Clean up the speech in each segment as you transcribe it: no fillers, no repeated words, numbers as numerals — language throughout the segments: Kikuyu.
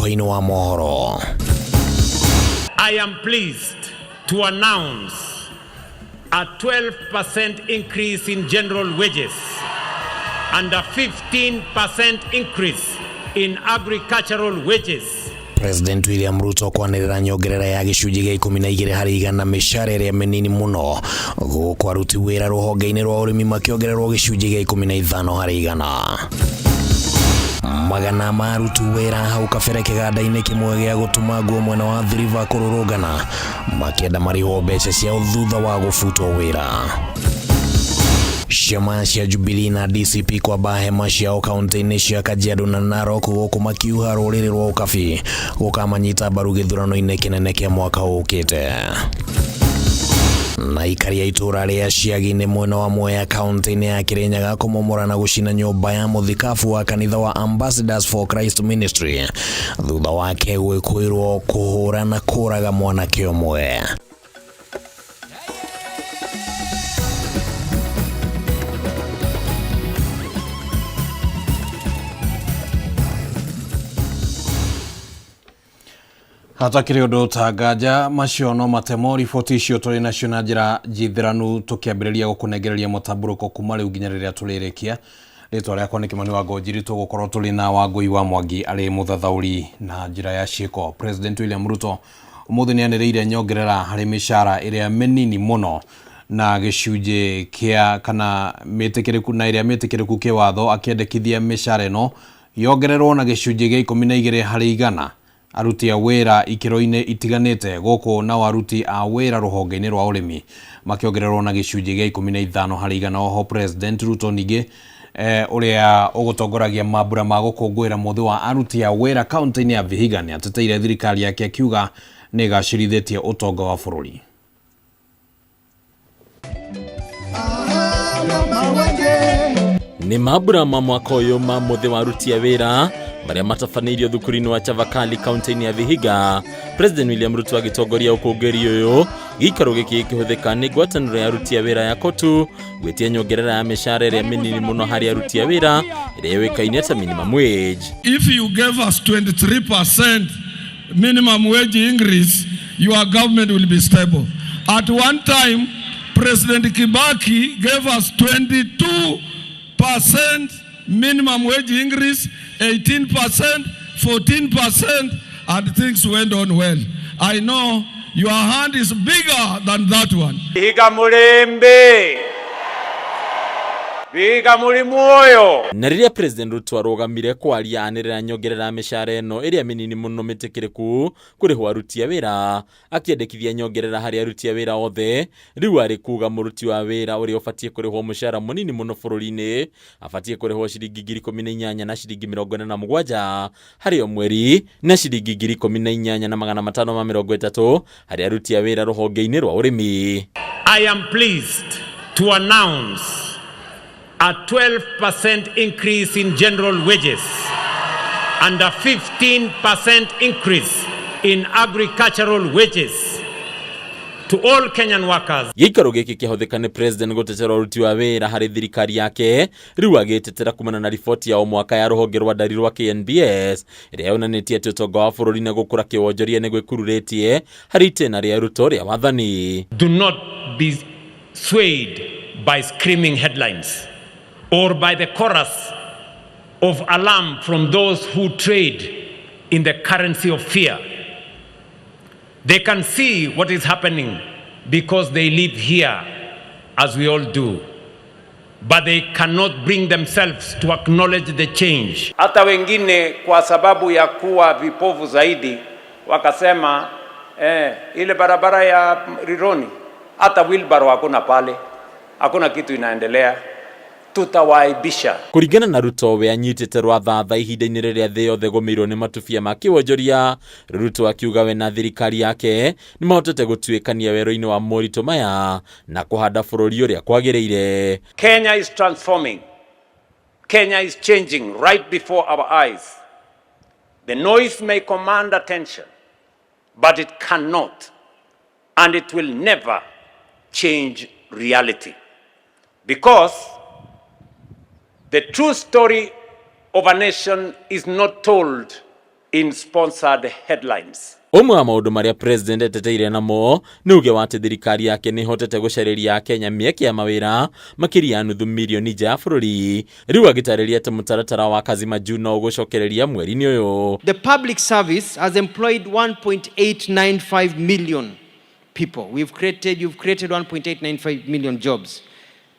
Mũtamburũko-inĩ wa mohoro. I am pleased to announce a 12% increase in general wages and a 15% increase in agricultural wages. President William Ruto kwanĩrĩra nyongerera ya gĩcunjĩ gĩa 12 harĩ igana mĩcara ĩrĩa mĩnini mũno, gũkũ aruti wĩra rũhonge-inĩ rwa ũrĩmi makĩongererwo gĩcunjĩ gĩa 15 harĩ igana. Magana ma aruti wĩra hau kabere kĩganda-inĩ kĩmwe gĩa gũtuma nguo mwena wa Athi River kũrũrũngana makĩenda marĩhwo mbeca ciao thutha wa gũbutwo wĩra. Ciama cia Jubilee na DCP kwamba hema ciao kaunti-inĩ cia Kajiado na Narok, gũkũ makiuha rũrĩrĩ rwa Ũkabi gũkamanyita mbaru gĩthurano-inĩ kĩnene kĩa mwaka ũkĩte. Na aikari a itũra rĩa Ciagi-inĩ mwena wa Mwea kaunti-inĩ ya Kirinyaga kũmomora na gũcina nyũmba ya mũthikabu wa kanitha wa Ambassadors for Christ Ministry thutha wake gwĩkũĩrwo kũhũra na kũraga mwanake ũmwe. Hatakĩrĩ ũndũ ta nganja, macio no matemo riboti icio tũrĩ nacio na njĩra njithĩranu, tũkĩambĩrĩria gũkũnengereria mũtambũrũko kuma rĩu nginya rĩrĩa tũrĩrĩkia. Rĩtwa rĩakwa nĩ Kĩmani wa Ngũnjiri. Tũgũkorwo tũrĩ na Wangũi wa Mwangi arĩ mũthathaũri na njĩra ya ciĩko. President William Ruto ũmũthĩ nĩ anĩrĩire nyongerera harĩ mĩcara ĩrĩa mĩnini mũno na gĩcunjĩ kĩa kana mĩtĩkĩrĩku na ĩrĩa mĩtĩkĩrĩku kĩwatho, akĩendekithia mĩcara ĩno yongererwo na gĩcunjĩ gĩa 12 harĩ igana aruti a wĩra ikĩro-inĩ itiganĩte, gũkũ nao aruti a wĩra rũhonge-inĩ rwa ũrĩmi makĩongererwo na gĩcunjĩ gĩa 15 harĩ igana. Oho President Ruto ningĩ ũrĩa ũgũtongoragia mambura ma gũkũngũĩra mũthĩ wa aruti a wĩra kaunti-inĩ ya Vihiga nĩ ateteire thirikari yake, akiuga nĩ ĩgacĩrithĩtie ũtonga wa bũrũri. Nĩ mambura ma mwaka ũyũ ma mũthĩ wa aruti a wĩra marĩa matabanĩirio thukuru-inĩ wa Chavakali kaunti-inĩ ya Vihiga. President William Ruto agĩtongoria ũkũngũĩri ũyũ, gĩikaro gĩkĩ gĩkĩhũthĩka nĩ ngwatanĩro ya aruti a wĩra ya KOTU gwĩtia nyongerera ya mĩcara ĩrĩa mĩnini mũno harĩ aruti a wĩra, ĩrĩa yũĩkaine ta minimum wage. If you gave us 23% minimum wage increase, your government will be stable. At one time, President Kibaki gave us 22% minimum wage increase, 18%, 14%, and things went on well. I know your hand is bigger than that one. Vihiga mulembe. Vihiga muri muoyo. Na rĩrĩa President Ruto arũgamire kwaria anĩrĩra nyongerera ya mĩcara ĩno ĩrĩa mĩnini mũno mĩtĩkĩrĩku kũrĩhwo aruti a wĩra, akĩendekithia nyongerera harĩ aruti a wĩra othe, rĩu arĩ kuga mũruti wa wĩra ũrĩa ũbatiĩ kũrĩhwo mũcara mũnini mũno bũrũri-inĩ abatiĩ kũrĩhwo ciringi 18,000 na ciringi 47 harĩ o mweri, na ciringi 18,530 harĩ aruti a wĩra rũhonge-inĩ rwa ũrĩmi. I am pleased to announce a 12% increase in general wages and a 15% increase in agricultural wages to all Kenyan workers. Gĩikaro gĩkĩ kĩahũthĩka nĩ President gũtetera ũruti wa wĩra harĩ thirikari yake, rĩu agĩtetera kumana na riboti ya o mwaka ya rũhonge rwa ndari rwa KNBS ĩrĩa yonanĩtie atĩ ũtonga wa bũrũri na gũkũra kĩwonjoria nĩ gwĩkururĩtie harĩ itĩna rĩa Ruto rĩa wathani. Do not be swayed by screaming headlines or by the chorus of alarm from those who trade in the currency of fear. They can see what is happening because they live here, as we all do. But they cannot bring themselves to acknowledge the change. Hata wengine kwa sababu ya kuwa vipofu zaidi wakasema, ile barabara ya Rironi hata wheelbarrow hakuna pale, hakuna kitu inaendelea, tutawaibisha. Kũringana na Ruto, we anyitĩte rwathatha ihinda-inĩ rĩrĩa thĩ yothe gũmĩirwo nĩ matubia ma kĩwonjoria. Ruto akiuga we na thirikari yake nĩ mahotete gũtuĩkania werũ-inĩ wa moritũ maya na kũhanda bũrũri ũrĩa kwagĩrĩire. Kenya is transforming. Kenya is changing right before our eyes. The noise may command attention, but it cannot and it will never change reality. Because the true story of a nation is not told in sponsored headlines. Ũmwe wa maũndũ marĩa president eteteire namo nĩ uge wa atĩ thirikari yake nĩ ĩhotete gũcarĩria Akenya mĩeke ya mawĩra makĩria ya nuthu mirioni nja ya bũrũri. Rĩu agĩtarĩria atĩ mũtaratara wa Kazi Majuu no ũgũcokereria mweri-inĩ ũyũ. The public service has employed 1.895 million people. You've created 1.895 million jobs.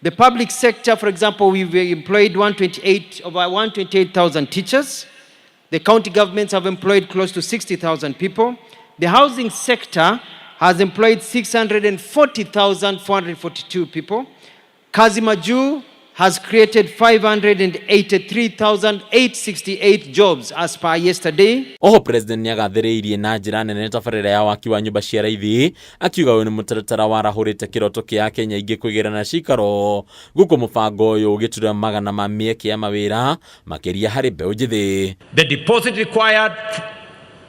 The public sector, for example, we've employed over 128,000 teachers. The county governments have employed close to 60,000 people. The housing sector has employed 640,442 people. Kazi Majuu has created 583,868 jobs as per yesterday. Oho president nĩagathĩrĩirie na njĩra nene tabarĩra ya waki wa nyũmba cia raithi, akiuga ũyũ nĩ mũtaratara warahũrĩte kĩroto kĩa Akenya aingĩ kwĩgĩra na cikaro, gũkũ mũbango ũyũ ũgĩtura magana ma mĩeke ya mawĩra makĩria harĩ mbeũ njĩthĩ. The deposit required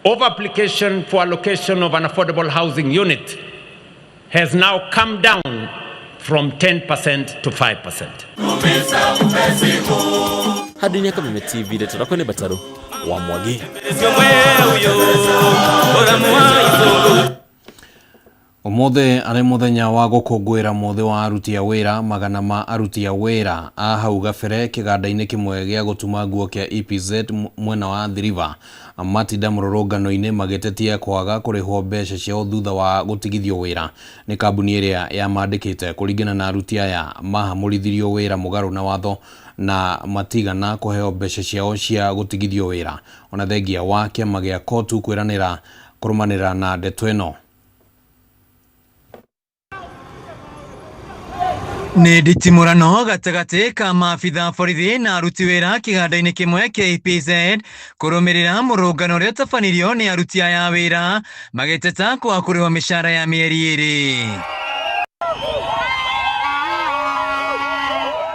of application for allocation of an affordable housing unit has now come down from 10% to 5%. Handũ-inĩ ya Kameme TV, ndeto rakwa nĩ Bataru wa Mwangi. Umuthi arĩ mũthenya wa gũkũngũĩra mũthĩ wa aruti a wĩra, magana ma aruti a wĩra a hau gabere kĩganda-inĩ kĩmwe gĩa gũtuma nguo kĩa EPZ mwena wa Athi River matinda mũrũrũngano-inĩ magĩtetia kwaga kũrĩhwo mbeca ciao thutha wa gũtigithio wĩra nĩ kambuni ĩrĩa yamandĩkĩte. Kũringana na aruti aya, mahamũrithirio wĩra mũgarũ na watho na matigana kũheo mbeca ciao cia gũtigithio wĩra. Ona thengia wa kĩama gĩa COTU kwĩranĩra kũrũmanĩrĩra na ndeto ĩno. Nĩ nditimũrano gatagatĩ ka maabitha borithi na aruti wĩra kĩganda-inĩ kĩmwe kĩa EPZ kũrũmĩrĩra mũrũngano ũrĩa ũtabanirio nĩ aruti aya a wĩra magĩteta kwaga kũrĩhwo mĩcara ya mĩeri ĩrĩ.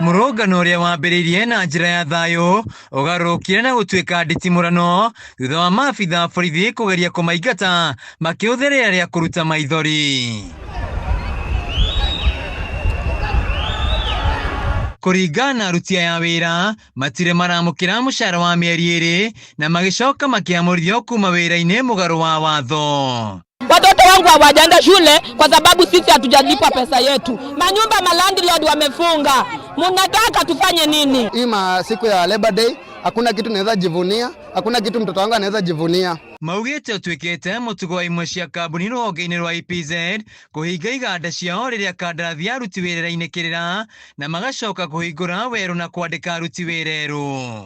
Mũrũngano ũrĩa wambĩrĩirie na njĩra ya thayũ ũgarũrũkire na gũtuĩka nditimũrano thutha wa maabitha borithi kũgeria kũmaingata makĩhũthĩra rĩera rĩa kũruta maithori. Kũringana na aruti aya a wĩra, matirĩ maramũkĩra mũcara wa mĩeri ĩrĩ na magĩcoka makĩamũrithio kuma wĩra-inĩ mũgarũ wa watho. Watoto wangu hawajaenda shule kwa sababu sisi hatujalipa pesa yetu. Manyumba malandlord wamefunga. Mnataka tufanye nini? Hii siku ya Labor Day hakuna kitu naweza jivunia, hakuna kitu mtoto wangu anaweza jivunia. Maugĩte ũtuĩkĩte mũtugo wa imwe cia kambuni rũhonge-inĩ rwa EPZ kũhinga iganda ciao rĩrĩa kandarathi ya aruti wĩra ĩrainĩkĩrĩra na magacoka kũhingũra werũ na kwandĩka aruti wĩra erũ.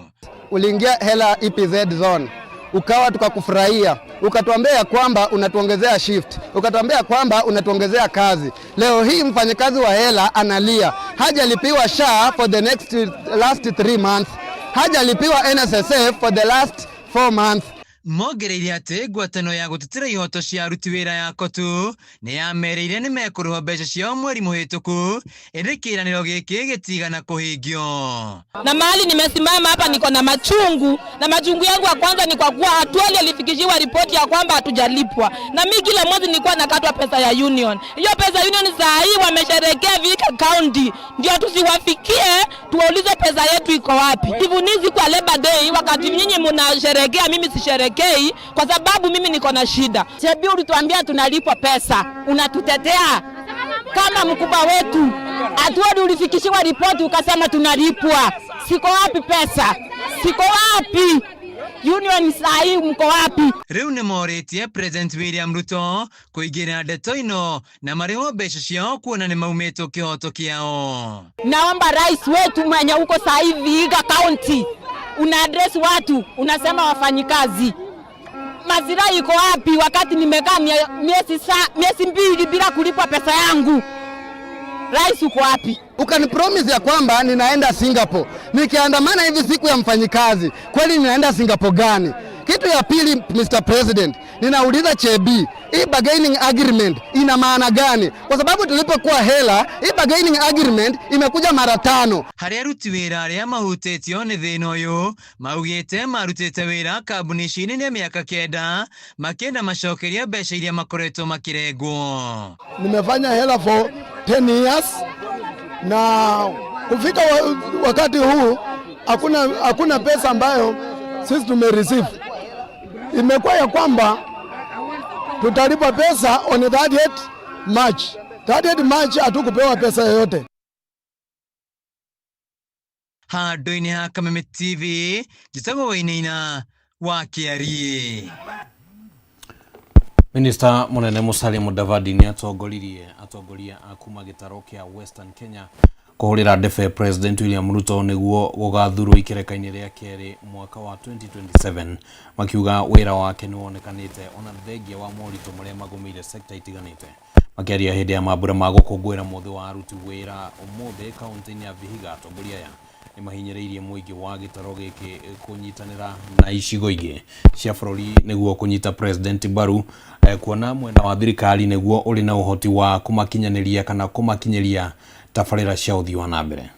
Uliingia hela EPZ zone ukawa tukakufurahia, ukatuambia ya kwamba unatuongezea shift, ukatuambia kwamba unatuongezea kazi. Leo hii mfanyakazi wa hela analia, hajalipiwa SHA for the next last 3 months, hajalipiwa NSSF for the last 4 months. Mongereire atĩ ngwatano ya gũtetera ihoto cia aruti wĩra ya COTU nĩ yamerĩire nĩ mekũrĩhwo mbeca ciao mweri mũhĩtũku, ĩndĩ kĩĩranĩro gĩkĩ gĩtigana kũhingio. Na mahali nimesimama hapa niko na machungu, na machungu yangu ya kwanza ni kwa kuwa Atwoli alifikishiwa ripoti ya kwamba hatujalipwa, na mimi kila mwezi nilikuwa nakatwa pesa ya union. Hiyo pesa ya union saa hii wamesherehekea Vihiga County, ndio tusiwafikie tuwaulize pesa yetu iko wapi. Kivunizi kwa Labor Day, wakati nyinyi mnasherehekea, mimi sisherehekei kwa sababu mimi niko na shida. Chebi, ulituambia tunalipwa pesa, unatutetea kama mkubwa wetu. Atwoli ulifikishiwa ripoti ukasema tunalipwa. Siko wapi pesa? Siko wapi? Union saa hii mko wapi? Rĩu nĩ morĩtie President William Ruto kũingĩra ndeto ĩno na marĩhwo mbeca ciao kuona nĩ maumĩtwo kĩhoto kĩao. Naomba rais wetu mwenye uko saa hii Vihiga County, una address watu, unasema wafanyikazi. Mazirai iko wapi wakati nimekaa miezi 2 bila kulipwa pesa yangu? Rais uko wapi? Ukanipromise ya kwamba ninaenda Singapore. Nikiandamana hivi siku ya mfanyikazi, kweli ninaenda Singapore gani? Kitu ya pili, Mr. President, ninauliza Chebi, hii bargaining agreement ina maana gani? Kwa sababu tulipokuwa hela, hii bargaining agreement imekuja mara 5. Harĩa aruti wĩra arĩa mahutĩtio nĩ thĩna ũyũ maugĩte marutĩte wĩra kambuni ici nene mĩaka 9 makĩenda macokerio mbeca iria makoretwo makĩrengwo. Nimefanya hela for 10 years na kufika wakati huu hakuna pesa ambayo sisi tumereceive. Imekuwa ya kwamba tutalipwa pesa on 30 March. 30 March hatukupewa pesa yoyote. Handũ-inĩ ha Kameme TV, njĩtagwo Wainaina wa Kĩariĩ. Minista munene Musalia Mudavadi ni atongoririe atongoria a kuma gĩtarũ kĩa Western Kenya kũhũrĩra ndebe President William Ruto nĩguo gũgathurwo ikereka-inĩ rĩa kerĩ mwaka wa 2027, makiuga wĩra wake nĩ wonekanĩte ona thengia wa moritũ marĩa magũmĩire sekta itiganĩte. Makĩaria hĩndĩ ya mambura ma gũkũngũĩra mũthĩ wa aruti wĩra ũmũthĩ kaunti-inĩ ya Vihiga, atongoria aya nĩ mahinyĩrĩirie mũingĩ wa gĩtarũ gĩkĩ kũnyitanĩra na icigo ingĩ cia bũrũri nĩguo kũnyita President mbaru, kuona mwena wa thirikari nĩguo ũrĩ na ũhoti wa kũmakinyanĩria kana kũmakinyĩria tabarĩra cia ũthii wa na mbere.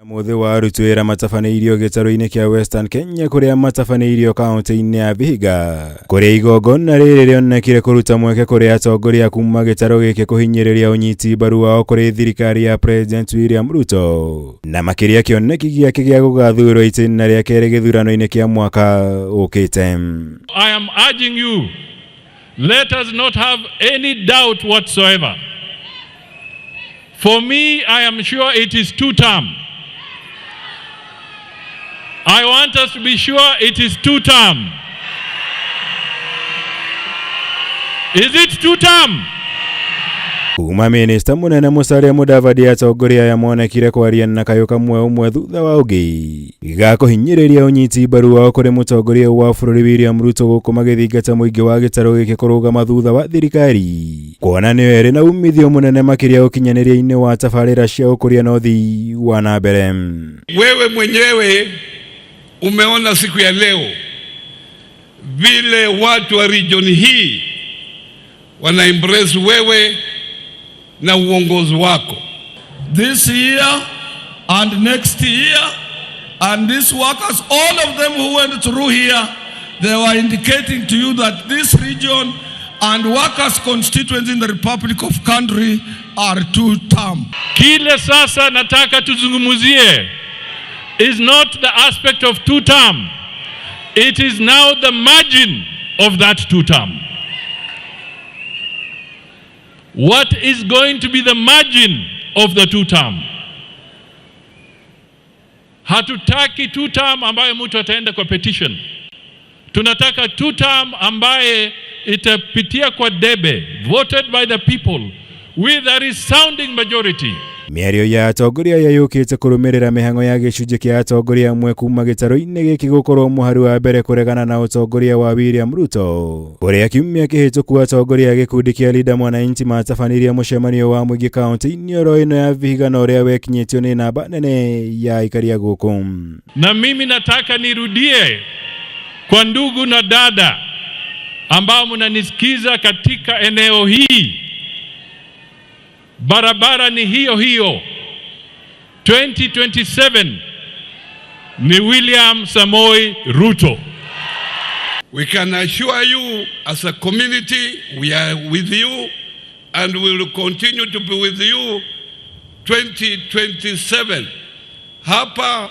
Mũthĩ wa aruti wĩra matabanĩirio gĩtarũ-inĩ kĩa Western Kenya kũrĩa matabanĩirio kaunti-inĩ ya Vihiga, kũrĩa igongona rĩrĩ rĩonekire kũruta mweke kũrĩ atongoria kuma gĩtarũ gĩkĩ kũhinyĩrĩria ũnyiti mbaru wao kũrĩ thirikari ya President William Ruto, na makĩria kĩoneki gĩake gĩa gũgathurwo itĩna rĩa kerĩ gĩthurano-inĩ kĩa mwaka ũkĩte. I am urging you, let us not have any doubt whatsoever. For me, I am sure it is two term. I want us to be sure it is two term. Is it two term? Kuma minista munene Musalia Mudavadi atongoria aya monekire kwaria na kayũ kamwe ũmwe thutha wa ũngĩ ga kũhinyĩrĩria ũnyiti mbaru wao kũrĩ mũtongoria wa bũrũri William Ruto, gũkũ magĩthingata mũingĩ wa gĩtarũ gĩkĩ kũrũgama thutha wa thirikari kuona nĩyo ĩrĩ na umithio mũnene makĩria ũkinyanĩria-inĩ wa tabarĩra cia ũkũria na ũthii wa na mbere. Wewe mwenyewe umeona siku ya leo vile watu wa region hii wana embrace wewe na uongozi wako. This year and next year and these workers, all of them who went through here, they were indicating to you that this region and workers constituents in the Republic of country are two term. Kile sasa nataka tuzungumzie is not the aspect of two term. It is now the margin of that two term. What is going to be the margin of the two term? Hatutaki two term ambayo mtu ataenda kwa petition. Tunataka two term ambaye itapitia kwa debe, voted by the people with a resounding majority. Mĩario ya atongoria aya yũkĩte kũrũmĩrĩra mĩhang'o ya gĩcunjĩ kĩa atongoria amwe kuma gĩtarũ-inĩ gĩkĩ gũkorwo mũhari wa mbere kũregana na ũtongoria wa William Ruto, ũrĩa kiumia kĩhĩtũku atongoria a gĩkundi kĩa Linda Mwananchi matabanirie mũcemanio wa mũingĩ kaunti-inĩ oro ĩno ya Vihiga na ũrĩa wekinyĩtio nĩ namba nene ya aikari a gũkũ. Na mimi nataka nirudie kwa ndugu na dada ambao mnanisikiza katika eneo hii, barabara ni hiyo hiyo. 2027 ni William Samoei Ruto. We can assure you as a community we are with you and we will continue to be with you 2027. Hapa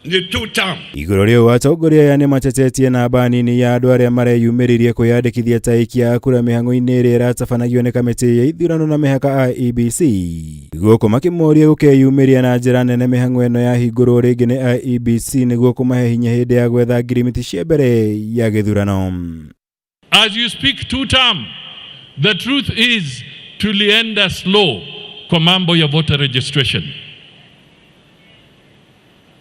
ni two term. Igũrũ rĩu atongoria aya nĩmatetetie namba nini ya andũ arĩa mareyumĩririe kwĩyandĩkithia ta aikia a kura mĩhang'o-inĩ ĩrĩa ĩratabanagio nĩ kamĩtĩ ya ithurano na mĩhaka IEBC, gũkũ makĩmoria gũkeyumĩria na njĩra nene mĩhang'o ĩno yahingũrwo rĩngĩ nĩ IEBC nĩguo kũmahe hinya hĩndĩ ya gwetha ngirimiti cia mbere ya gĩthurano. As you speak two term, the truth is tulienda slow kwa mambo ya voter registration.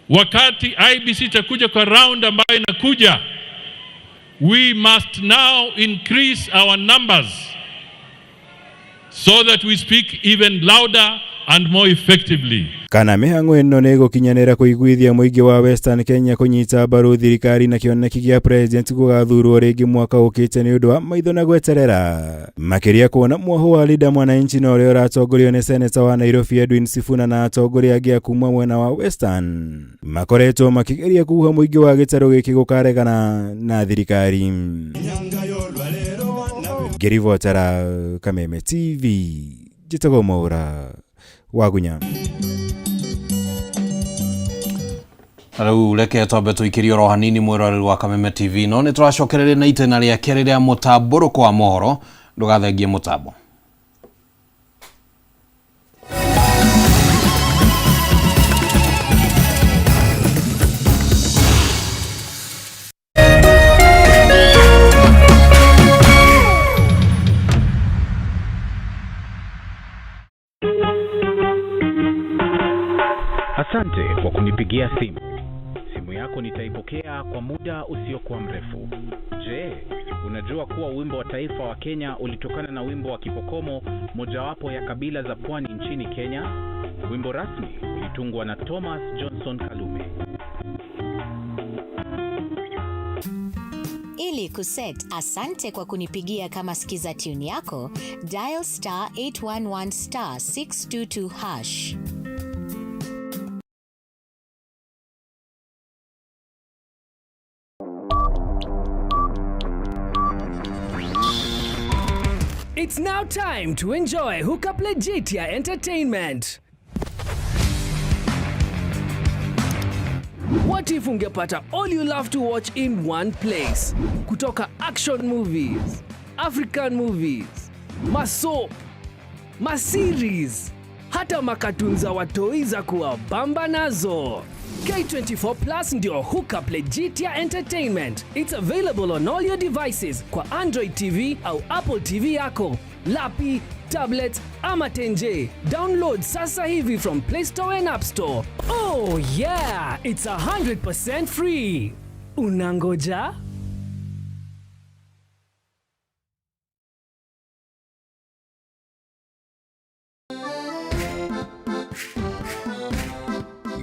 Wakati IEBC itakuja kwa round ambayo inakuja, we must now increase our numbers so that we speak even louder and more effectively. Kana mĩhang'o ĩno nĩ ĩgũkinyanĩra kũiguithia mũingĩ wa Western Kenya kũnyita mbaru thirikari na kĩoneki gĩa president gũgathurwo rĩngĩ mwaka ũkĩte nĩ ũndũ wa maitho na gweterera, makĩria kuona mwoho wa Linda Mwananchi na ũrĩa ũratongorio nĩ seneta wa Nairobi Edwin Sifuna na atongoria angĩ a kuma mwena wa Western makoretwo makĩgeria kuha mũingĩ wa gĩtarũ gĩkĩ gũkaregana na thirikari. Ngĩribotera Kameme TV, njĩtagwo Mwaũra Wagunya. Na rĩu reke twambe tũikĩrie oro hanini mwĩroreri wa Kameme TV, no nĩ tũracokereria na itena rĩa kerĩ rĩa mũtambũrũko wa mohoro. Ndũgathengie mũtambo. Asante kwa kunipigia simu. Simu yako nitaipokea kwa muda usiokuwa mrefu. Je, unajua kuwa wimbo wa taifa wa Kenya ulitokana na wimbo wa Kipokomo, mojawapo ya kabila za pwani nchini Kenya? Wimbo rasmi ulitungwa na Thomas Johnson Kalume. Ili kuset asante kwa kunipigia kama skiza tune yako, dial star 811 star 622 hash. It's now time to enjoy Hookup Legitia Entertainment. What if ungepata all you love to watch in one place? Kutoka action movies, African movies, masoap, maseries, hata makatun za watoi za kuwabamba nazo. K24 Plus ndio Hookup Legitia Entertainment. It's available on all your devices kwa Android TV au Apple TV yako, lapi, tablet ama tenje. Download sasa hivi from Play Store and App Store. Oh yeah, it's 100% free. Unangoja?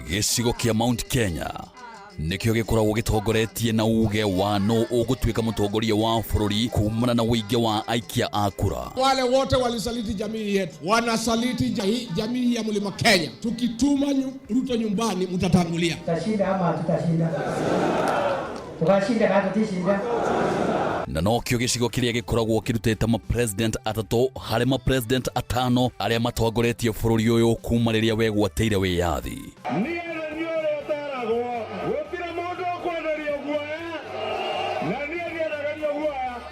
Gĩcigo kĩa Mount Kenya nĩkĩo gĩkoragwo gĩtongoretie na uge wa no ũgũtuĩka mũtongoria wa bũrũri kumana na ũingĩ wa aikia a kura. Wale wote walisaliti jamii yetu, wanasaliti jamii ya Mlima Kenya. Tukituma Ruto nyumbani, mtatangulia. Tutashinda ama hatutashinda? Tukashinda kama tutashinda? Na nokĩo gĩcigo kĩrĩa gĩkoragwo kĩrutĩte mapresident atatũ harĩ mapresident atano arĩa matongoretie bũrũri ũyũ kuma rĩrĩa wegwatĩire wĩyathi.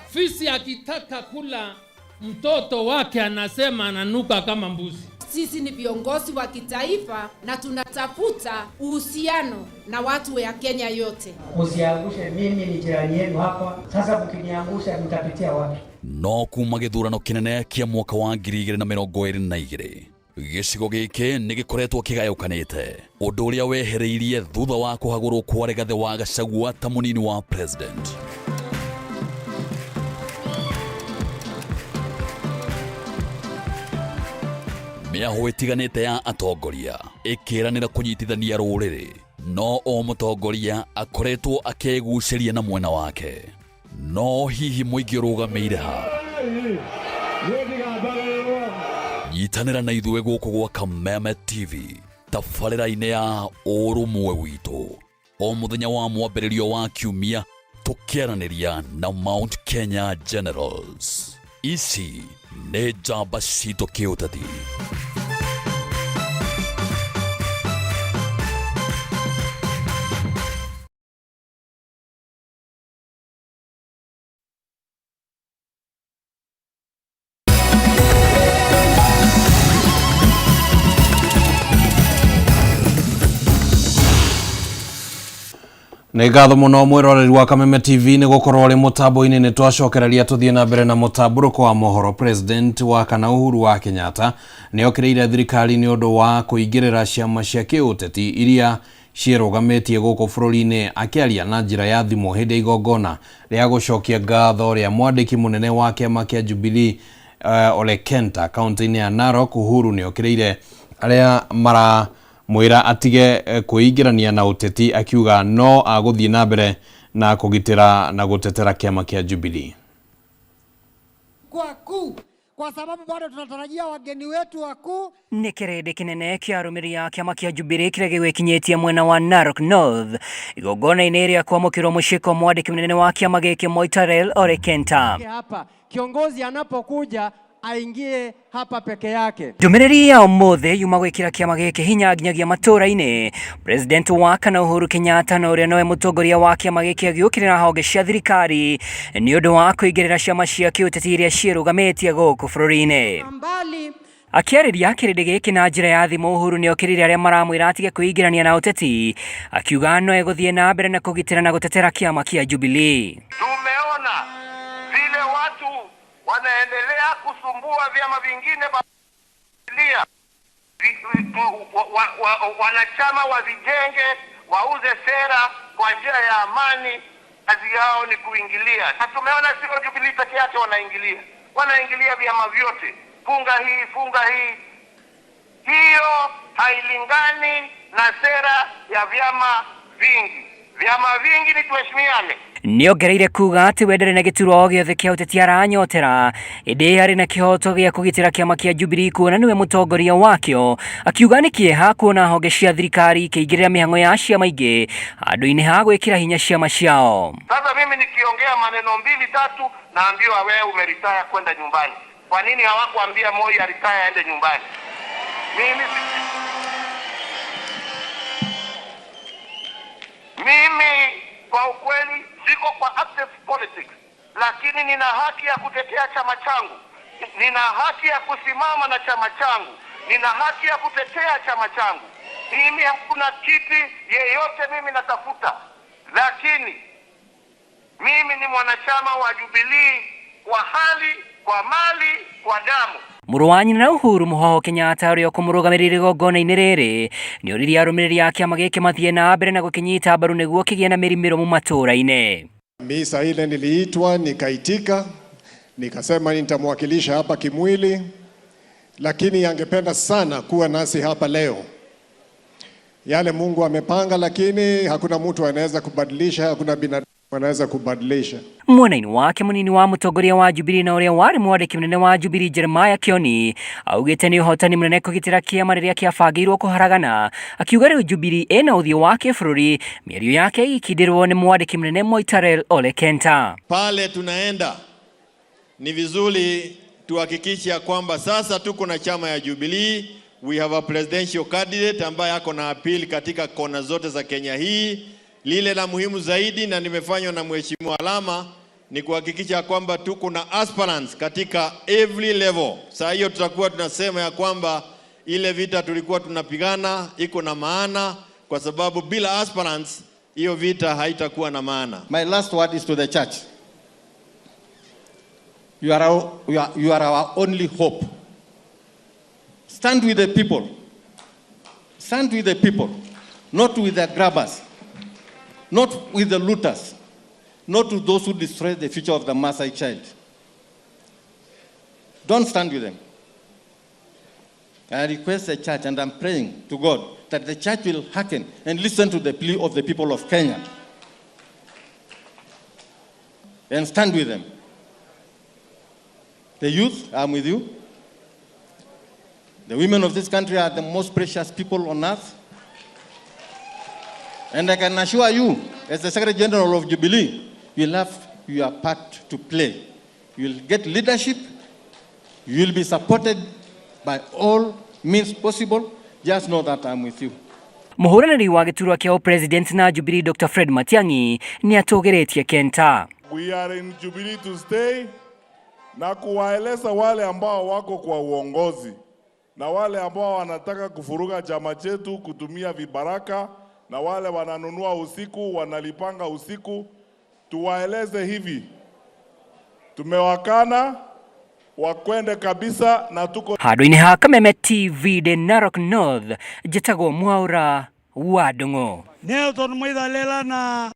Fisi akitaka kula mtoto wake anasema ananuka kama mbuzi. Sisi ni viongozi wa kitaifa na tunatafuta uhusiano na watu ya Kenya yote. Msiangushe, mimi ni jirani yenu hapa. Sasa mkiniangusha mtapitia wapi? No kuma gĩthurano kĩnene kĩa mwaka wa 2022 gĩcigo gĩkĩ nĩ gĩkoretwo kĩgayũkanĩte, ũndũ ũrĩa wehereirie thutha wa kũhagũrwo kwa Rigathĩ wa Gachagua ta mũnini wa president. Mĩahũ ĩtiganĩte ya atongoria ĩkĩranĩra kũnyitithania rũrĩrĩ, no o mũtongoria akoretwo akĩgucĩria na mwena wake. No hihi mũingĩ ũrũgamĩire ha? Nyitanĩra na ithuĩ gũkũ gwa Kameme TV tabarĩra-inĩ ya ũrũmwe witũ o mũthenya wa mwambĩrĩrio wa kiumia, tũkĩaranĩria na Mount Kenya Generals. Ici nĩ njamba citũ kĩũteti. Nĩ ngatho mũno mwĩroreri wa Kameme TV nĩ gũkorwo ũrĩ mũtambo-inĩ. Nĩ twacokereria tũthiĩ na mbere na mũtambũrũko wa mohoro. President wa kana Uhuru wa Kenyatta nĩ okĩrĩire thirikari nĩ ũndũ wa kũingĩrĩra ciama cia kĩũteti iria ciĩrũgamĩtie gũkũ bũrũri-inĩ. Akĩaria na njĩra ya thimũ hĩndĩ ya igongona rĩa gũcokia ngatho rĩa mwandĩki mũnene wa kĩama kĩa Jubilee Ole Kenta kaunti-inĩ ya Narok, Uhuru nĩ okĩrĩire arĩa mara mwĩra atige kwĩingĩrania na ũteti, akiuga no agũthiĩ na mbere na kũgitĩra na gũtetera kĩama kĩa Jubilee. Kwa kuu, kwa sababu bado tunatarajia wageni wetu wakuu. Nĩ kĩrĩndĩ kĩnene kĩa arũmĩrĩri a kĩama kĩa Jubilee kĩrĩa gĩgwĩkinyĩtie mwena wa Narok North igongona-inĩ rĩa kwamũkĩrwo mũciĩ kwa mwandĩki mũnene wa kĩama gĩkĩ Moitalel Ole Kenta. Hapa kiongozi anapokuja aingie hapa peke yake. Ndũmĩrĩri ya ũmũthĩ yuma gwĩkĩra kĩama gĩkĩ hinya nginyagia matũũra-inĩ. President wa kana Uhuru Kenyatta na ũrĩa nowe mũtongoria wa kĩama gĩkĩ agĩũkĩrĩra honge cia thirikari nĩ ũndũ wa kũingĩrĩra ciama cia kĩũteti iria ciĩrũgamĩtie gũkũ bũrũri-inĩ. Mbali Akĩarĩria kĩrĩndĩ gĩkĩ na njĩra ya thimũ, Uhuru nĩokĩrĩire arĩa maramwĩra atige kwĩingĩrania na ũteti, akiuga no egũthiĩ na mbere na kũgitĩra na gũtetera kĩama kĩa Jubilee. Tumeona vile watu wanaendelea kusumbua vyama vingine balia wanachama wavijenge, wauze sera kwa njia ya amani. Kazi yao ni kuingilia, na tumeona sio Jubilee peke yake wanaingilia, wanaingilia vyama vyote, funga hii, funga hii. Hiyo hailingani na sera ya vyama vingi. Vyama vingi ni tuheshimiane. Nĩongereire kuga atĩ we ndarĩ na gĩturwa o gĩothe kĩa ũteti aranyotera, ĩndĩ arĩ na kĩhoto gĩa kũgitĩra kĩama kĩa Jubilee kuona nĩwe mũtongoria wakĩo, akiuga nĩ kĩeha kuona honge cia thirikari ikĩingĩrĩra mĩhang'o ya ciama ingĩ handũ-inĩ ha gwĩkĩra hinya ciama ciao. Sasa mimi nikiongea maneno mbili tatu, naambiwa wewe umeritaya kwenda nyumbani. Kwa nini hawakuambia Moi aritaya aende nyumbani? Mimi kwa ukweli siko kwa active politics, lakini nina haki ya kutetea chama changu, nina haki ya kusimama na chama changu, nina haki ya kutetea chama changu. Mimi hakuna kiti yeyote mimi natafuta, lakini mimi ni mwanachama wa Jubilee kwa hali, kwa mali, kwa damu. Mũrũ wa nyina na Uhuru Mũhoho Kenyatta ũrĩa ũkũmũrũgamĩrĩra igongona-inĩ rĩrĩ nĩoririe arũmĩrĩri a kĩama gĩkĩ mathiĩ na mbere na gũkĩnyita mbaru nĩguo kĩgĩe na mĩri mĩrũmu matũũra-inĩ. Misa ile niliitwa nikaitika, nikasema nitamwakilisha hapa kimwili, lakini angependa sana kuwa nasi hapa leo. Yale Mungu amepanga, lakini hakuna mtu anaweza kubadilisha, hakuna binadamu anaweza kubadilisha. Mwena-inĩ wake mũnini wa mũtongoria wa Jubilee na ũrĩa warĩ mwandĩki mũnene wa Jubilee Jeremiah Kioni augĩte nĩ ũhotani mũnene kũgitĩra kĩama rĩrĩa kĩabangĩirwo kũharagana, akiuga rĩu Jubilee ĩna ũthiũ wa kĩbũrũri, mĩario yake ĩgĩkindĩrwo nĩ mwandĩki mũnene Moitalel Ole Kenta. Pale tunaenda ni vizuri tuhakikishe ya kwamba sasa tuko na chama ya Jubilee. We have a presidential candidate ambaye ako na appeal katika kona zote za Kenya hii. Lile la muhimu zaidi na nimefanywa na Mheshimiwa Alama ni kuhakikisha kwamba tuko na aspirants katika every level. Saa hiyo tutakuwa tunasema ya kwamba ile vita tulikuwa tunapigana iko na maana, kwa sababu bila aspirants hiyo vita haitakuwa na maana. My last word is to the church. You are our only hope. Stand with the people. Stand with the people, not with the grabbers, not with the looters, not with those who destroy the future of the Maasai child. Don't stand with them. I request the church, and I'm praying to God, that the church will hearken and listen to the plea of the people of Kenya and stand with them. The youth, I'm with you. The women of this country are the most precious people on earth. And I can assure you, as the Secretary General of Jubilee, you'll have your part to play. You'll get leadership. You'll be supported by all means possible. Just know that I'm with you. Mũhũranĩri wa gĩturwa kĩa President na Jubilee Dr. Fred Matiang'i nĩatũgĩrĩtie Kenta. We are in Jubilee to stay, na kuwaeleza wale ambao wako kwa uongozi na wale ambao wanataka kufuruga chama chetu kutumia vibaraka na wale wananunua usiku, wanalipanga usiku, tuwaeleze hivi, tumewakana wakwende kabisa na tuko handũ-inĩ ha Kameme TV de Narok North, njĩtagwo Mwaura wa Ndung'u. Nelson Mwithalela na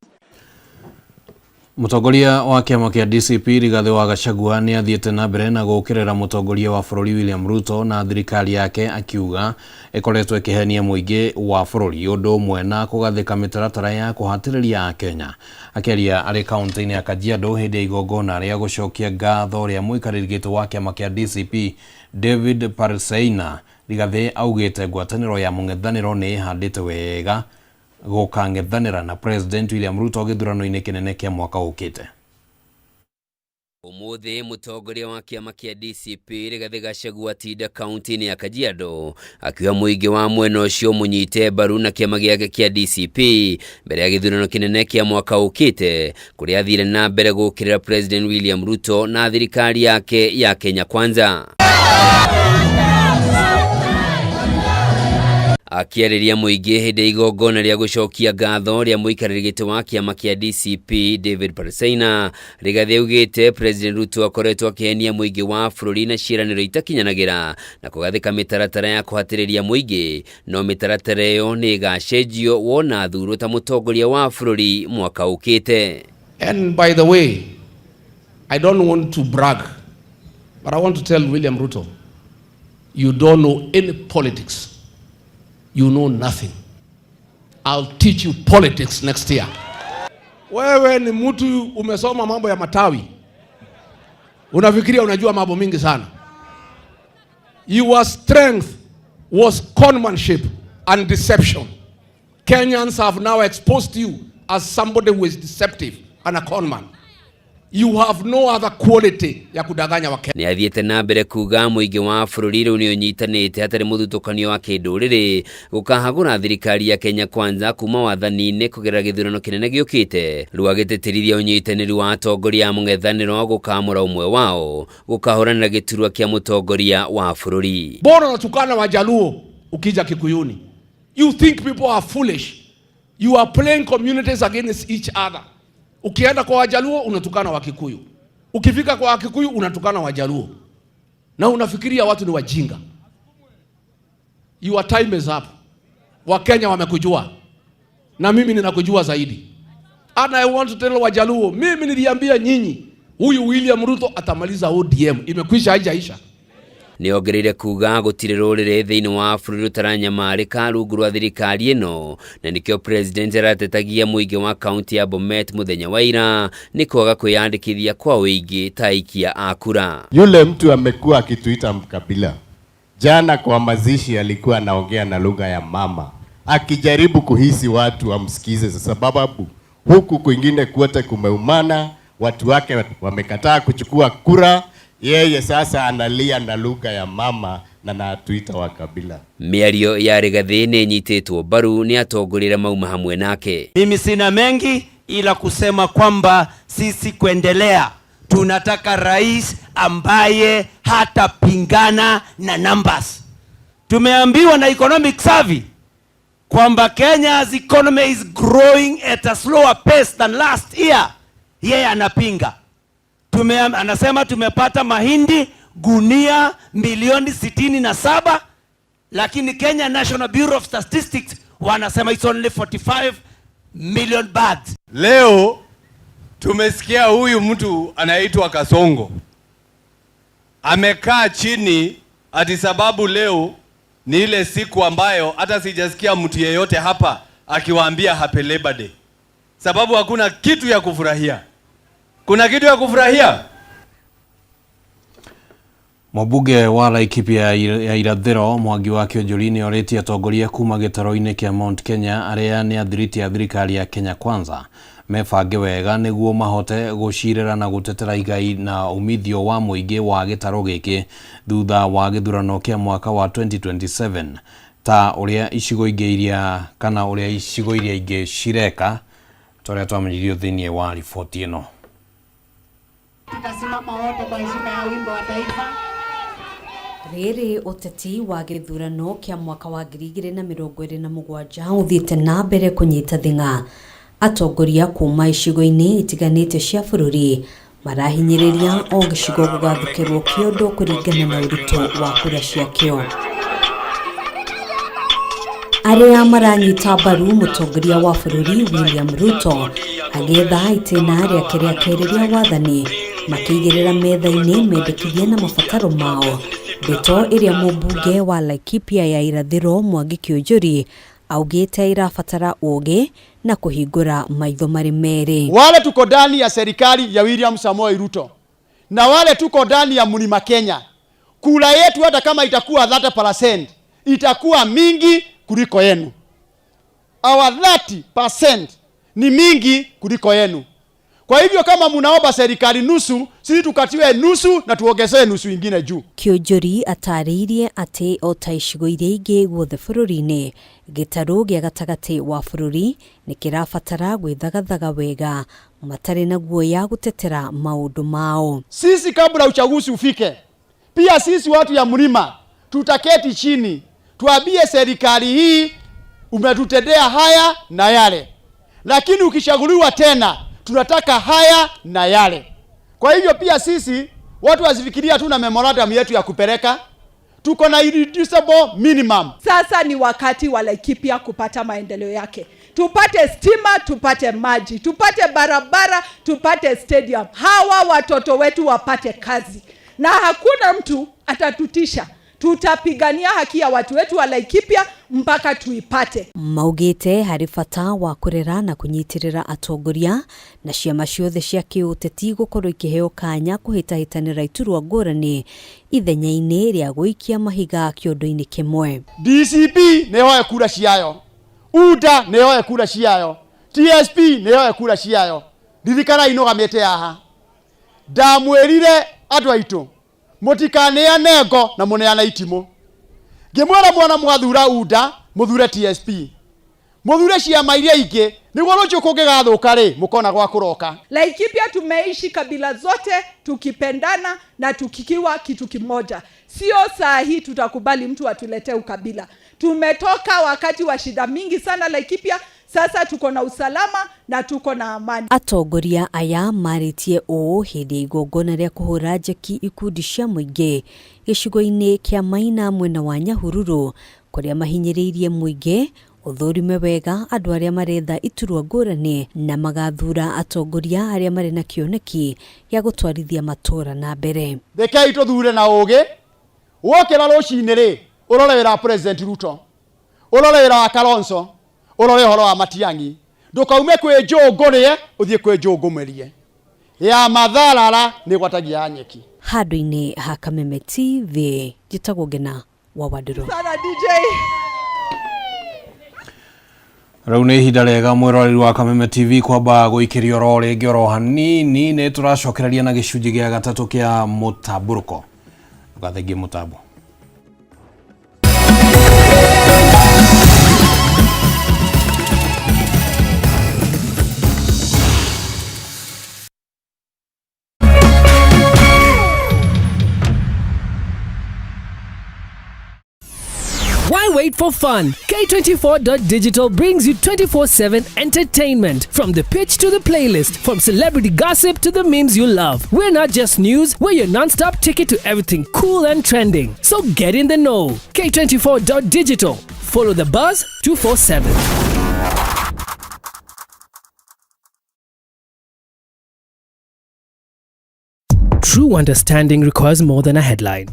Mũtongoria wa kĩama kĩa DCP Rigathĩ wa Gachagua nĩ athiĩte na mbere na gũũkĩrĩra mũtongoria wa bũrũri William Ruto na thirikari yake akiuga ĩkoretwo ĩkĩhenia mũingĩ wa bũrũri ũndũ ũmwe na kũgathĩka mĩtaratara ya kũhatĩrĩria Akenya. Akĩaria arĩ kaunti-inĩ ya Kajiado hĩndĩ ya igongona rĩa gũcokia ngatho rĩa mũikarĩri gĩtĩ wa kĩama kĩa DCP David Parseina, Rigathĩ augĩte ngwatanĩro ya mũng'ethanĩro nĩ ĩhandĩte wega gũkang'ethanĩra na President William Ruto gĩthurano-inĩ kĩnene kĩa mwaka ũkĩte. Umuthi mutongoria wa kiama kia DCP Rigathi Gachagua atinda kaunti-inĩ ya Kajiado akiuga mũingĩ wa mwena ũcio mũnyite mbaru na kĩama gĩake kĩa DCP mbere ya gĩthurano kĩnene kĩa mwaka ũkĩte kũrĩa athire na mbere gũkĩrĩra President William Ruto na thirikari yake ya Kenya Kwanza. Akĩarĩria mũingĩ hĩndĩ ya igongona rĩa gũcokia ngatho rĩa mũikarĩri gĩtĩ wa kĩama kĩa DCP David Parseina, Rigathi augĩte President Ruto akoretwo akĩhenia mũingĩ wa bũrũri na ciĩranĩro itakinyanagĩra na kũgathĩka mĩtaratara ya kũhatĩrĩria mũingĩ, no mĩtaratara ĩyo nĩ ĩgacenjio wona athurwo ta mũtongoria wa bũrũri mwaka ũkĩte. And by the way, I don't want to brag, but I want to tell William Ruto, you don't know any politics. You know nothing. I'll teach you politics next year. Wewe ni mtu umesoma mambo ya matawi. Unafikiria unajua mambo mingi sana. Your strength was conmanship and deception. Kenyans have now exposed you as somebody who is deceptive and a conman. You have no other quality ya kudanganya Wakenya. Nĩ athiĩte na mbere kuga mũingĩ wa bũrũri rĩu nĩ ũnyitanĩte hatarĩ mũthutũkanio wa kĩndũrĩrĩ gũkahagũra thirikari ya Kenya Kwanza kuma wathani-inĩ kũgerera gĩthurano kĩnene gĩũkĩte. Rĩu agĩtĩtĩrithia ũnyitanĩri wa atongoria a mũng'ethanĩro gũkamũra ũmwe wao gũkahũranĩra gĩturwa kĩa mũtongoria wa bũrũri. Mbona unatukana Wajaluo ukija Kikuyuni? You think people are foolish. You are playing communities against each other. Ukienda kwa Wajaluo unatukana Wakikuyu. Ukifika kwa Wakikuyu unatukana Wajaluo. Na unafikiria watu ni wajinga. Your time is up. Wakenya wamekujua. Na mimi ninakujua zaidi. And I want to tell Wajaluo, mimi niliambia nyinyi, huyu William Ruto atamaliza ODM. Imekwisha, haijaisha. Nĩongereire kuga gũtirĩ rũrĩrĩ thĩinĩ wa bũrũri rũtaranyamarĩka rungu rwa thirikari ĩno na nĩkĩo president aratetagia mũingĩ wa kaunti ya Bomet mũthenya wa ira nĩ kwaga kwĩyandĩkithia kwa ũingĩ ta aikia a kura. Yule mtu amekuwa akituita mkabila. Jana kwa mazishi alikuwa anaongea na lugha ya mama, akijaribu kuhisi watu wamsikize, sababu huku kwingine kwote kumeumana, watu wake wamekataa kuchukua kura. Yeye sasa analia na lugha ya mama na anatuita wa kabila. Mĩario ya Rigathi nĩ ĩnyitĩtwo mbaru nĩ atongoria arĩa mauma hamwe nake. Mimi sina mengi ila kusema kwamba sisi kuendelea tunataka rais ambaye hatapingana na numbers. Tumeambiwa na Economic Survey kwamba Kenya's economy is growing at a slower pace than last year. Yeye anapinga. Anasema tumepata mahindi gunia milioni 67, lakini Kenya National Bureau of Statistics wanasema it's only 45 million bags. Leo tumesikia huyu mtu anaitwa Kasongo amekaa chini ati sababu leo ni ile siku ambayo hata sijasikia mtu yeyote hapa akiwaambia happy Labor Day, sababu hakuna kitu ya kufurahia. Kuna kitu ya kufurahia? Mũmbunge wa Laikipia ya Irathĩro Mwangi wa Kĩonjũri nĩ orĩtie atongoria kuma gĩtarũ-inĩ kĩa Mount Kenya arĩa nĩ athiriti a thirikari ya Kenya Kwanza mebange wega nĩguo mahote gũcirĩra na gũtetera igai na umithio wa mũingĩ wa gĩtarũ gĩkĩ thutha wa gĩthurano kĩa mwaka wa 2027 ta ũrĩa icigo ingĩ iria kana ũrĩa icigo iria ingĩ cireka ta ũrĩa twamenyithirio thĩinĩ wa riboti ĩno. Tutasimama wote kwa heshima ya wimbo wa taifa. Rĩrĩ ũteti wa gĩthurano kĩa mwaka wa 2027 ũthiĩte na mbere kũnyita thing'a. Atongoria kuma icigo-inĩ itiganĩte cia bũrũri marahinyĩrĩria o gĩcigo gũgathũkĩrwo kĩondo kũringana na ũritũ wa kura ciakĩo. Arĩa maranyita mbaru mũtongoria wa bũrũri William Ruto agĩetha itĩna rĩake rĩa kerĩ rĩa wathani makĩigĩrĩra metha-inĩ mendekithia na mabataro mao. Ndeto ĩrĩa mũmbunge wa Laikipia ya Irathĩro Mwangi Kĩũnjũri augĩte irabatara ũũgĩ na kũhingũra maitho marĩ merĩ. Wale tuko ndani ya serikali ya William Samoei Ruto na wale tuko ndani ya Mlima Kenya, kura yetu hata kama itakuwa 30% itakuwa mingi kuliko yenu. Our 30% ni mingi kuliko yenu. Kwa hivyo kama munaomba serikali nusu, sisi tukatiwe nusu na tuongezee nusu ingine juu. Kiunjuri atarĩirie atĩ o ta icigo iria ingĩ guothe bũrũri-inĩ, gĩtarũ gĩa gatagatĩ wa bũrũri nĩ kĩrabatara gwĩthagathaga wega matarĩ na guoya gũtetera maũndũ mao. Sisi kabla uchaguzi ufike, pia sisi watu ya mlima tutaketi chini tuambie serikali hii umetutendea haya na yale, lakini ukichaguliwa tena tunataka haya na yale. Kwa hivyo pia sisi watu wasifikiria tu na memorandum yetu ya kupeleka, tuko na irreducible minimum. Sasa ni wakati wa Laikipia kupata maendeleo yake. Tupate stima, tupate maji, tupate barabara, tupate stadium. Hawa watoto wetu wapate kazi. Na hakuna mtu atatutisha. Tutapigania haki ya watu wetu wa Laikipia mpaka tuipate. Maugite harĩ bata wa kũrera na kũnyitĩrĩra atongoria na ciama ciothe cia kĩũteti gũkorwo ikĩheo kanya kũhĩtahĩtanĩra iturwa ngũrani ithenya-inĩ rĩa gũikia mahiga kĩondo-inĩ kĩmwe. DCP nĩyoe kura ciayo, UDA nĩyoe kura ciayo, TSP nĩyoe kura ciayo. Ririkana inũgamĩte haha, ndamwĩrire andũ aitũ mũtikaneane ngo na mũneane itimũ. Ngĩmwĩra mwana mwathura UDA mũthure TSP, mũthure ciama iria ingĩ, nĩguo rũciũ kũngĩgathũka rĩ mũkona gwa kũroka. Laikipia tumeishi kabila zote tukipendana na tukikiwa kitu kimoja. Sio saa hii tutakubali mtu atuletee ukabila. Tumetoka wakati wa shida mingi sana Laikipia, sasa tuko na usalama na tuko na amani. Atongoria aya marĩtie ũũ hĩndĩ ya igongona rĩa kũhũra njeki ikundi cia mũingĩ gĩcigo-inĩ kĩa Maina mwena wa Nyahururu, kũrĩa mahinyĩrĩirie mũingĩ ũthũrime wega andũ arĩa maretha iturwa ngũrani na magathura atongoria arĩa marĩ na kĩoneki gĩa gũtwarithia matũra na mbere. Rekei tũthure na ũgĩ, wokĩra rũcinĩ rĩ ũrore wĩra wa President Ruto, ũrore wĩra wa Kalonzo, ũrore ũhoro wa Matiang'i, ndũkaume kwĩ njũngũ rĩe ũthiĩ kwĩ njũngũ mwerie ya matharara nĩ gwatagia nyeki. Handũ-inĩ ha Kameme TV njĩtagwo Ngena wa Wandũrũ. Sana DJ. Rĩu nĩ ihinda rĩega mwĩroreri wa Kameme TV kwamba gũikĩrio oro rĩngĩ oro hanini, nĩ tũracokereria na gĩcunjĩ gĩa gatatũ kĩa mũtambũrũko. Ndũgathengie mũtambo. Why wait for fun? K24.digital brings you 24/7 entertainment. From the pitch to the playlist, from celebrity gossip to the memes you love. We're not just news, we're your non-stop ticket to everything cool and trending. So get in the know. K24.digital. Follow the buzz 247. True understanding requires more than a headline.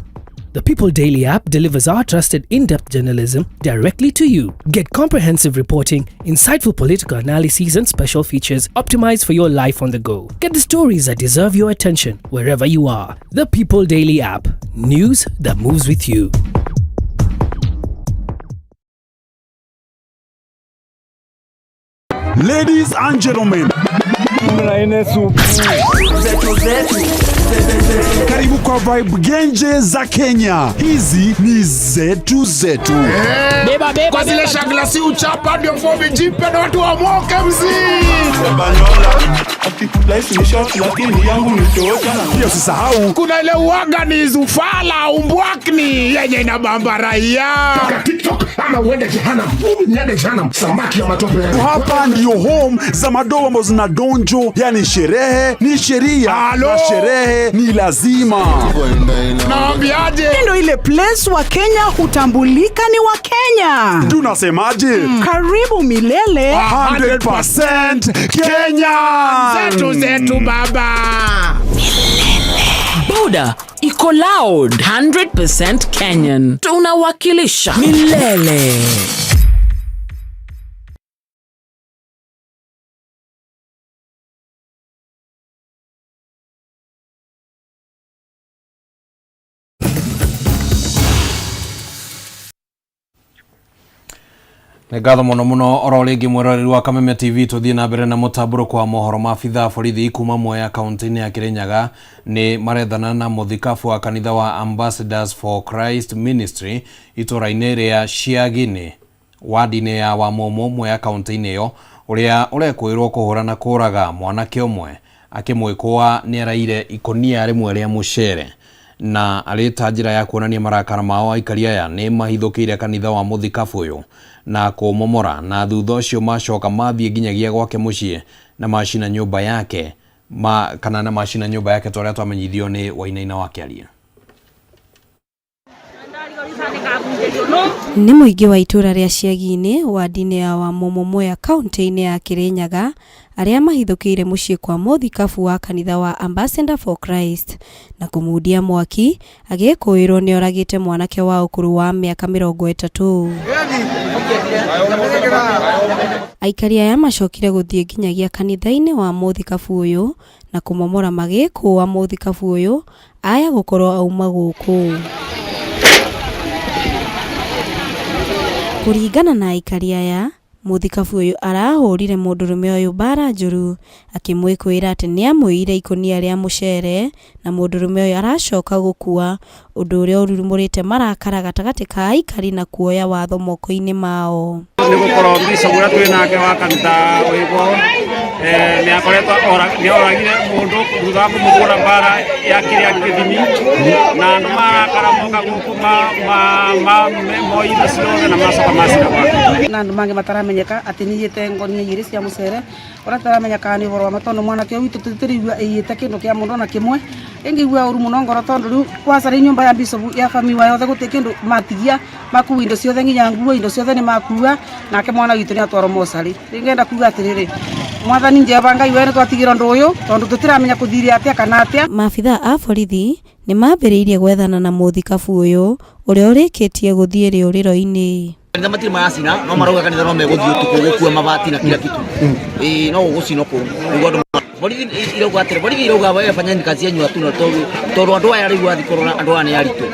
The People Daily app delivers our trusted in-depth journalism directly to you. Get comprehensive reporting, insightful political analyses and special features optimized for your life on the go. Get the stories that deserve your attention wherever you are. The People Daily app. News that moves with you. Ladies and gentlemen, karibu kwa vibe genje za Kenya. Hizi ni zetu zetu. Beba, beba, kwa zile shagla si uchapa ndio fomi jipe na watu wa moke mzee. Pia usisahau kuna ile uaga ni zufala umbwakni yenye inabamba raia. Toka TikTok ama uende jehanamu. Niende jehanamu, samaki ya matope. Hapa ndio home za madoa ambazo zina donjo, yani sherehe ni sheria na sherehe ni lazima. Naambiaje? Ndio ile place wa Kenya hutambulika ni wa Kenya. Tunasemaje? Karibu milele 100% Kenya. Zetu zetu baba. Boda iko loud 100% Kenyan. Tunawakilisha milele. Nĩ ngatho mũno mũno oro rĩngĩ mwĩroreri wa Kameme TV. Tũthiĩ na mbere na mũtambũrũko wa mohoro. Maabitha a borithi kuma Mwea kaunti-inĩ ya Kirinyaga nĩ marethana na mũthikabu wa kanitha wa Ambassadors for Christ Ministry itũra-inĩ rĩa Ciaginĩ wadi-inĩ ya Wamumu Mwea kaunti-inĩ ĩyo, ũrĩa ũrekũĩrwo kũhũra na kũraga mwanake ũmwe akĩmwĩkũa nĩ araire ikũnia rĩmwe rĩa mũcere na arĩ ta njĩra ya kuonania marakara mao. Aikari aya nĩ mahithũkĩire kanitha wa mũthikabu ũyũ na kũmomora, na thutha ũcio macoka mathiĩ nginyagia gwake mũciĩ na macina nyũmba yake ma, kana na macina nyũmba yake ta ũrĩa twamenyithio nĩ Wainaina wa Kĩaria. Nĩ mũingĩ wa itũra rĩa Ciaginĩ wadi-inĩ ya Wamumu Mwea kaunti-inĩ ya Kirinyaga arĩa mahithũkĩire mũciĩ kwa mũthikabu wa kanitha wa Ambassador for Christ na kũmundia mwaki agĩkũĩrwo nĩ oragĩte mwanake wa ũkũrũ wa mĩaka 30. Aikari aya macokire gũthiĩ nginyagia kanitha-inĩ wa mũthikabu ũyũ na kũmomora magĩkũa mũthikabu ũyũ aya gũkorwo auma gũkũ. Kũringana na aikari aya, mũthikabu ũyũ arahũrire mũndũrũme ũyũ mbara njũru akĩmwĩkũĩra atĩ nĩamũiyire ikũnia rĩa mũcere na mũndũrũme ũyũ aracoka gũkua, ũndũ ũrĩa ũrurumũrĩte marakara gatagatĩ ka aikari na kuoya watho moko-inĩ mao. Nĩ gũkorwo bishop ũrĩa twĩ nake wa kanitha wĩgwo nĩ akoretwo nĩ oragire mũndũ thutha wa kũmũhũra mbara ya kĩrĩa gĩthimi, na andũ marakara moka gũkũ moire ciothe na macoka macina gwake. Na andũ mangĩ mataramenyeka atĩ nĩiyĩte ngonia igĩrĩ cia mũcere, ũrĩa tũtaramenya kana nĩ ũhoro wa ma, tondũ mwanake ũyũ witũ tũtirĩigua ĩiyĩte kĩndũ kĩa mũndũ ona kĩmwe. Ĩngĩigua ũru mũno ngoro, tondũ rĩu kwanza rĩ nyũmba ya bishop ya family yothe gũtirĩ kĩndũ matigia, makua indo ciothe nginya nguo, indo ciothe nĩ makua, nake mwana witũ nĩ atwarwo mocarĩ. Rĩu ngenda kuga atĩrĩrĩ, mwathani Jehova Ngai we nĩ twatigĩrwo ũndũ ũyũ, tondũ tũtiramenya kũthire atĩa kana atĩa. Maabitha a borithi nĩ mambĩrĩirie gwethana na mũthikabu ũyũ ũrĩa ũrĩkĩtie gũthiĩ rĩũrĩro-inĩ. Kanitha matirĩ maracina, no marauga kanitha no megũthiĩ ũtukũ gũkua mabati na kila kitu. Ĩĩ, no gũgũcinwo kũu nĩguo andũ borithi irauga atĩrĩ, borithi irauga wewe fanyeni kazi yenyu hatuna, tondũ andũ aya rĩu wathiĩ kũrora andũ aya nĩ aritũ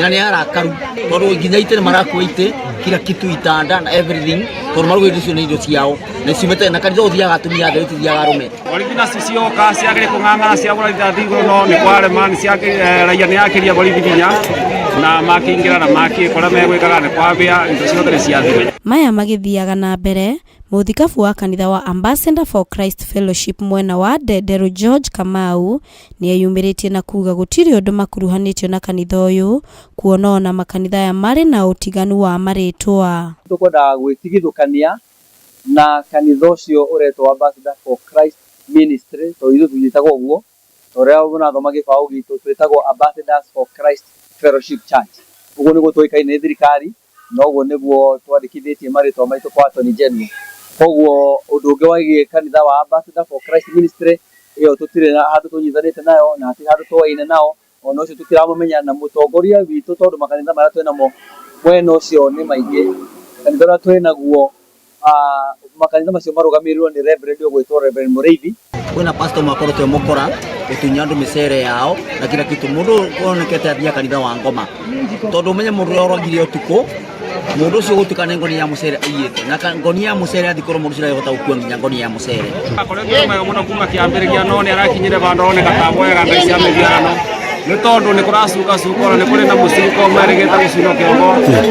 na nĩ arakaru, tondũ nginya itĩ nĩ marakua itĩ, kila kitu, itanda na everything, tondũ marauga indo icio nĩ indo ciao na ciumĩte na kanitha ũthiaga atumia othe, ũtithiaga arũme. Borithi nacio cioka ciagĩrĩ kũng'ang'ana ciagũra rithathi igũrũ, no nĩ kwarema, nĩ raia nĩ yakĩria borithi hinya na makĩingĩra na makĩkora megwĩkaga nĩ kwambĩa indo ciothe nĩ ciathire. Maya magĩthiaga na mbere, mũthikabu wa kanitha wa Ambassador for Christ Fellowship mwena wa Ndenderu George Kamau nĩeyumĩrĩtie na kuga gũtirĩ ũndũ makuruhanĩtio na kanitha ũyũ, kuona ona makanitha aya marĩ na ũtiganu wa marĩtwa. Tũkwendaga gwĩtigithũkania na kanitha ũcio ũretwo Ambassador for Christ Ministry, tondũ ithuĩ tũtiĩtagwo ũguo, ta ũrĩa mũrathoma gĩbaũ gitũ twĩtagwo Ambassadors for Christ Fellowship Church. Ũguo nĩguo tũĩkaine nĩ thirikari, na ũguo nĩguo twandĩkithĩtie marĩtwa maitũ kwa Attorney General. Koguo ũndũ ũngĩ wĩgiĩ kanitha wa Ambassador for Christ Ministry ĩyo tũtirĩ na handũ tũnyitanĩte nayo na hatirĩ handũ tũaine nao, ona ũcio tũtiramũmenya na mũtongoria witũ, tondũ makanitha marĩa twĩnamo mwena ũcio nĩ maingĩ. Kanitha ũrĩa twĩnaguo, makanitha macio marũgamĩrĩirwo nĩ Reverend ũgwĩtwo Reverend Mũrĩithi. Kwĩna pastor makoretwo mũkora gũtunya andũ mĩcere yao na kila kitu. Mũndũ wonekete athiaga kanitha wa ngoma, tondũ ũmenye mũndũ ũrĩa oragire ũtukũ, mũndũ ũcio gũtuĩka nĩ ngonia ya mũcere aiyĩte, na ngonia ya mũcere athiĩ korwo mũndũ ũcio ndangĩhota gũkua nginya ngonia ya mũcere. Akoretwo mwega mũno kuma kĩambĩrĩria, no nĩ arakinyire vandũ oneka ta mwega ngai cia mĩhianano, nĩ tondũ nĩ kũracukacuka ona nĩ kũrĩ na mũcuko merĩgĩte gũcinwo kĩongo,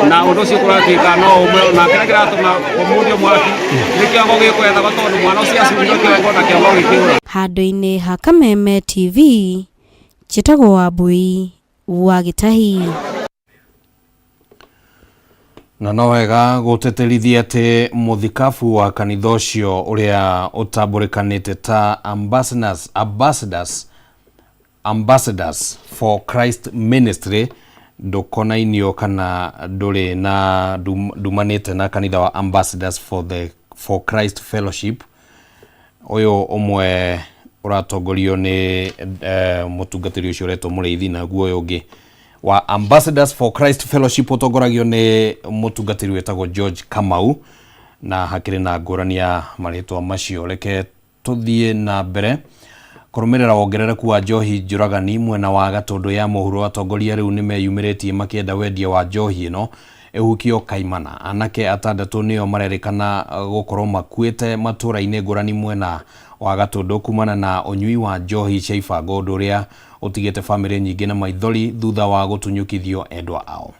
na ũndũ ũcio kũratuĩka no ũmwe na kĩrĩa kĩratũma kũmundio mwaki nĩ kĩongo gĩkwethagwo, tondũ mwana ũcio acurirwo kĩongo na kĩongo gĩkĩũra. Handũ-inĩ ha Kameme TV, njĩtagwo Wambui wa Gĩtahi. Na no wega gũtĩtĩrithia atĩ mũthikabu wa kanitha ũcio ũrĩa ũtambũrĩkanĩte ta Ambassadors for Christ Ministry ndũkonainio kana ndũrĩ na ndumanĩte na kanitha wa Ambassadors for Christ Fellowship ũyũ ũmwe ũratongorio nĩ mũtungatĩri ũcio ũretwo Mũrĩithi, naguo ũyũ ũngĩ wa Ambassadors for Christ Fellowship ũtongoragio nĩ mũtungatĩri wĩtagwo George Kamau, na hakĩrĩ na ngũrani ya marĩtwa macio. Reke tũthiĩ na mbere kũrũmĩrĩra wongerereku wa njohi njũragani mwena wa Gatũndũ ya mũhuro. Atongoria rĩu nĩ meyumĩrĩtie makĩenda wendia wa njohi ĩno Ĩhukio kaimana. Anake atandatũ nĩo marerĩkana gũkorwo makuĩte matũra-inĩ ngũrani mwena wa Gatũndũ kumana na ũnyui wa njohi cia ibango, ũndũ ũrĩa ũtigĩte bamĩrĩ nyingĩ na maithori thutha wa gũtunyũkithio endwa ao.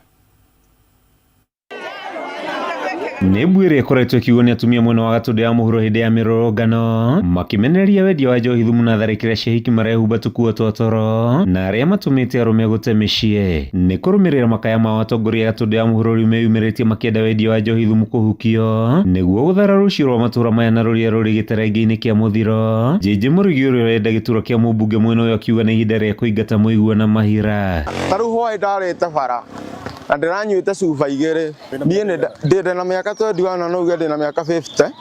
Nĩ mbu ĩrĩa ĩkoretwo ĩkiugwo nĩ atumia mwena wa Gatũndũ ya mũhuro hĩndĩ ya mĩrũrũngano makĩmenereria wendia wa njohi thumu na tharĩkĩra cia hiki marehumba tũkuo twa toro na arĩa matũmĩte arũme gũte mĩciĩ. Nĩ kũrũmĩrĩra makaya mao atongoria a Gatũndũ ya mũhuro rĩu meyumĩrĩtie makĩenda wendia wa njohi thumu kũhukio nĩguo gũthara rũciũ rwa matũra maya na rũrĩa rũrĩ gĩterengĩ-inĩ kĩa mũthiro. JJ Mũrugi ũrĩa ũrenda gĩturwa kĩa mũmbunge mwena ũyũ akiuga nĩ ihinda rĩa kũingata mũigua na mahira. Ta rĩu hwaĩ ndarĩte bara na ndĩranyuĩte cuba igĩrĩ. Niĩ nĩ ndĩ na mĩaka 21 no uge ndĩ na mĩaka 50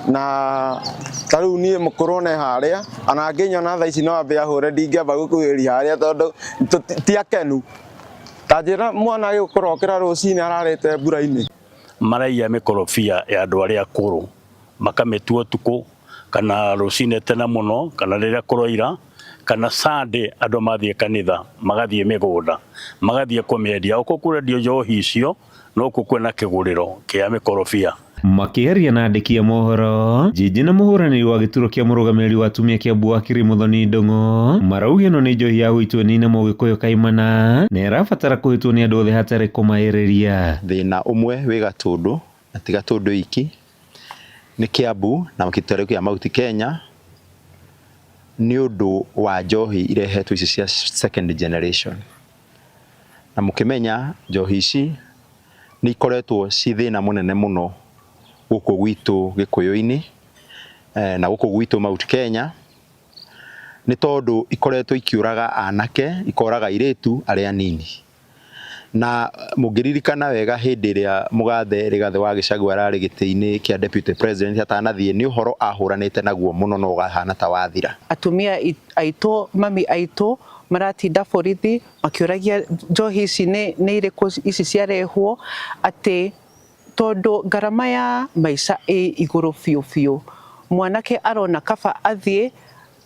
na ta rĩu niĩ mũkũrũ one harĩa ona angĩnyona thaa ici no ambe ahũre, ndingĩamba gũkuhĩrĩria harĩa tondũ ti akenu. Ta njĩra mwana agĩkũrokĩra rũcinĩ ararĩte mbura-inĩ. Maraiya mĩkorobia ya andũ arĩa akũrũ makamĩtua ũtukũ kana rũcinĩ tene mũno kana rĩrĩa kũroira kana Sunday andũ mathiĩ kanitha magathiĩ mĩgũnda magathiĩ kũmĩendia. O kũu kũrendio njohi icio nokuo kwĩna kĩgũrĩro kĩa mĩkorobia. Makĩaria na andĩki a mohoro, Njĩnjĩ na mũhũranĩri wa gĩturwa kĩa mũrũgamĩrĩri wa atumia Kĩambu Wakiri Muthoni Ndung'u marauga ĩno nĩ njohi ya gũitwo ĩnine mũgĩkũyũ kaimana na ĩrabatara kũhĩtwo nĩ andũ othe hatarĩ kũmaĩrĩria. Thĩna ũmwe wĩ Gatũndũ na ti Gatũndũ iki nĩ Kĩambu na gĩtarũ kĩa Mount Kenya nĩ ũndũ wa njohi irehetwo ici cia second generation. Na mũkĩmenya njohi ici nĩ ikoretwo ci thĩna mũnene mũno gũkũ gwitũ Gĩkũyũ-inĩ na gũkũ gwitũ Mount Kenya, nĩ tondũ ikoretwo ikĩũraga anake, ikoraga airĩtu arĩa anini. Na mũngĩririkana wega hĩndĩ ĩrĩa mũgathe Rigathĩ wa Gachagua ararĩ gĩtĩ-inĩ kĩa deputy president atanathiĩ, nĩ ũhoro ahũranĩte naguo mũno no ũkahana ta wathira. Atumia aitũ, mami aitũ maratinda borithi makĩũragia njohi ici nĩ irĩkũ ici ciarehwo, atĩ tondũ ngarama ya maica ĩ igũrũ biũ biũ, mwanake arona kaba athiĩ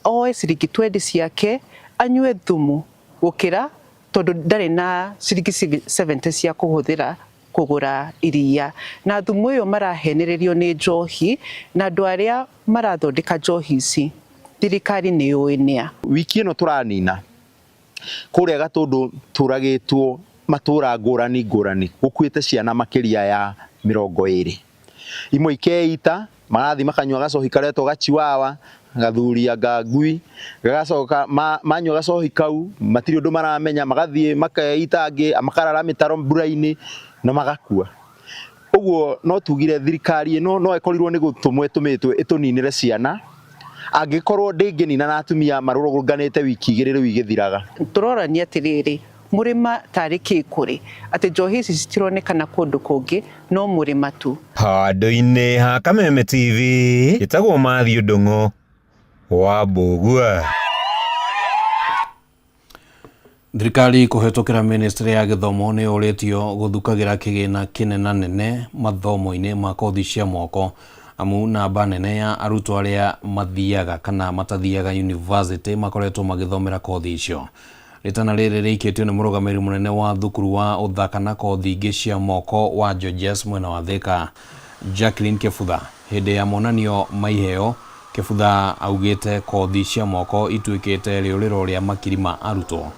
oe ciringi 20 ciake anyue thumu gũkĩra tondũ ndarĩ na ciringi 70 cia kũhũthĩra kũgũra iria. Na thumu ũyũ marahenererio nĩ njohi, na andũ arĩa marathondeka njohi ici thirikari nĩ yũĩ nĩa. Wiki ĩno tũranina kũrĩa Gatũndũ tũragĩtwo matũra ngũrani ngũrani gũkuĩte ciana makĩria ya 20. Imwe ikeita marathiĩ makanyua gacohi karetwo gachiwawa, gathuria ngangui, gagacoka manyua gacohi kau matirĩ ũndũ maramenya, magathiĩ makeita angĩ makarara mĩtaro mbura-inĩ na magakua. Ũguo no tugire thirikari ĩno no ĩkorirwo nĩ gũtũmwo ĩtũmĩtwo ĩtũninĩre ciana, angĩkorwo ndĩngĩnina na atumia marũrũnganĩte wiki igĩrĩ rĩu igĩthiraga. Tũrorania atĩrĩrĩ, mũrĩma tarĩ kĩ kũrĩ atĩ njohi ici citironekana kũndũ kũngĩ no mũrĩma tu. Handũ-inĩ ha Kameme TV ĩtagwo Matthew Ndung'u wa Mbũgua. Thirikari kũhetũkĩra ministry ya gĩthomo nĩ yũrĩtio gũthukagĩra kĩgĩna kĩnenanene mathomo-inĩ ma kothi cia moko, amu namba nene ya arutwo arĩa mathiaga kana matathiaga university makoretwo magĩthomera kothi icio. Rĩtana rĩrĩ rĩikĩtio nĩ mũrũgamĩrĩri mũnene wa thukuru wa ũthaka na kothi ingĩ cia moko wa Georges mwena wa Thika, Jacqueline Kebutha. Hĩndĩ ya monanio ma iheo, Kebutha augĩte kothi cia moko ituĩkĩte rĩũrĩro rĩa makiri ma arutwo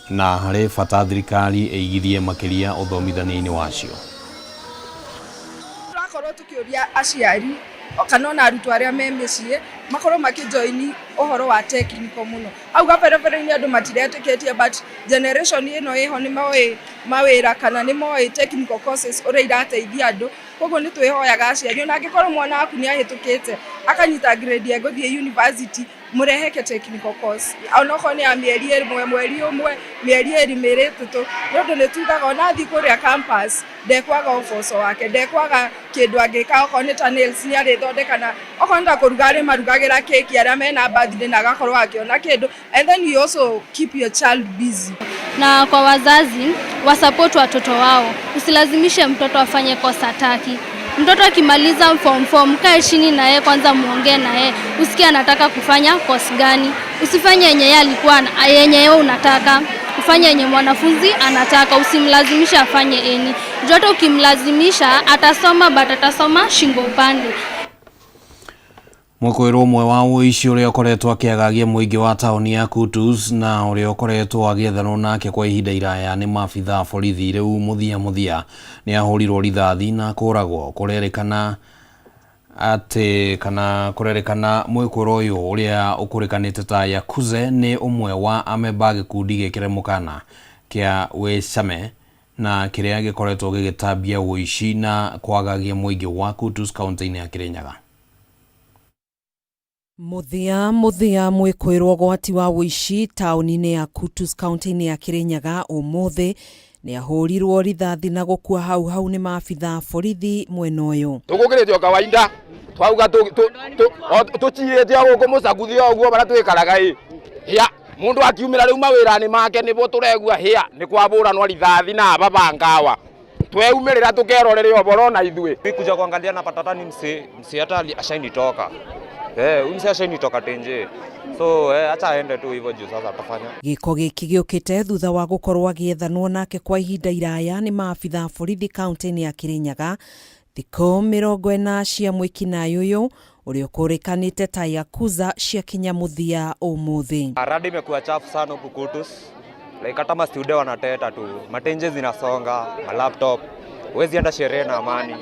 na harĩ bata thirikari ĩigithie makĩria ũthomithania-inĩ wacio. Tũrakorwo tũkĩũria aciari kana ona arutwo arĩa me mĩciĩ makorwo makĩjoini ũhoro wa technical mũno. Hau kabere-inĩ andũ matiretĩkĩtie, but generation ĩno ĩho nĩ moĩ mawĩra kana nĩ moĩ technical courses ũrĩa irateithia andũ. Koguo nĩ twĩhoyaga aciari ona angĩkorwo mwana waku nĩ ahĩtũkĩte akanyita grade ya gũthiĩ university, mũreheke technical course onokorwo nĩ ya mĩeri ĩmwe, mweri ũmwe, mĩeri ĩrĩ, mĩeri ĩtatũ, nĩ ũndũ nĩ tugaga ona athiĩ kũrĩa campus ndekwaga ũboco wake, ndekwaga kĩndũ angĩka, okorwo nĩ ta nails nĩ arĩthondeka, na okorwo nĩ ta kũruga arĩmarugagĩra keki arĩa mena birthday na agakorwo akĩona kĩndũ. And then you also keep your child busy. Na kwa wazazi wasupport watoto wao, usilazimishe mtoto afanye kosa hataki. Mtoto akimaliza form 4, mkae chini na yeye kwanza, muongee na yeye, usikie anataka kufanya course gani. Usifanye yenye yeye alikuwa yenye yeye unataka. Ufanye yenye mwanafunzi anataka, usimlazimishe afanye any. Juu hata ukimlazimisha atasoma, but atasoma shingo upande. Mwĩkũĩrwo ũmwe wa ũici ũrĩa ũkoretwo akĩagagia mũingĩ wa taũni ya Kutus na ũrĩa ũkoretwo agĩethanwo nake kwa ihinda iraya nĩ maabitha a borithi rĩu mũthia mũthia nĩ ahũrirwo rithathi na kũragwo. Kũrerĩkana atĩ kana kũrerĩkana mwĩkũĩrwo ũyũ ũrĩa ũkũrĩkanĩte ta Yakuze nĩ ũmwe wa amemba a gĩkundi gĩkĩre mũkana kĩa Wĩcame na kĩrĩa gĩkoretwo gĩgĩtambia ũici na kwagagia mũingĩ wa Kutus kaunti-inĩ ya Kirinyaga. Muthia muthia mwikwirwo gwati wa ũici taũni-inĩ ya Kutus kaunti-inĩ ya Kirinyaga ũmũthĩ nĩ ahũrirwo rithathi na gũkua hau hau nĩ maabitha a borithi mwena ũyũ. Tũgũkĩrĩte o kawaida twauga tũcirĩte o gũkũ mũcaguthi o ũguo barĩa twĩkaraga ĩ hĩa mũndũ akiumĩra rĩu mawĩra-inĩ make nĩguo tũregua hĩa nĩ kwabũranwo rithathi na aba bangawa tweumĩrĩra tũkerorere ũboro na ithuĩ. Kuja kuangalia na patata ni msee msee hata ashainitoka. Huyu msee ashainitoka tenje. So acha aende tu hivyo juu sasa atafanya. Gĩko gĩkĩ gĩũkĩte thutha wa gũkorwo agĩethanwo nake kwa ihinda iraya nĩ maabitha a borithi kaunti-inĩ ya Kirinyaga thikũ 40 cia mwĩkinaĩ ũyũ ũrĩa ũkũrĩkanĩte ta Yakuza ciakinya mũthia ũmũthĩ. Radi imekuwa chafu sana huku Kutus. Like hata mastude wanateta tu, matenje zinasonga, ma laptop. Huwezi enda sherehe na amani.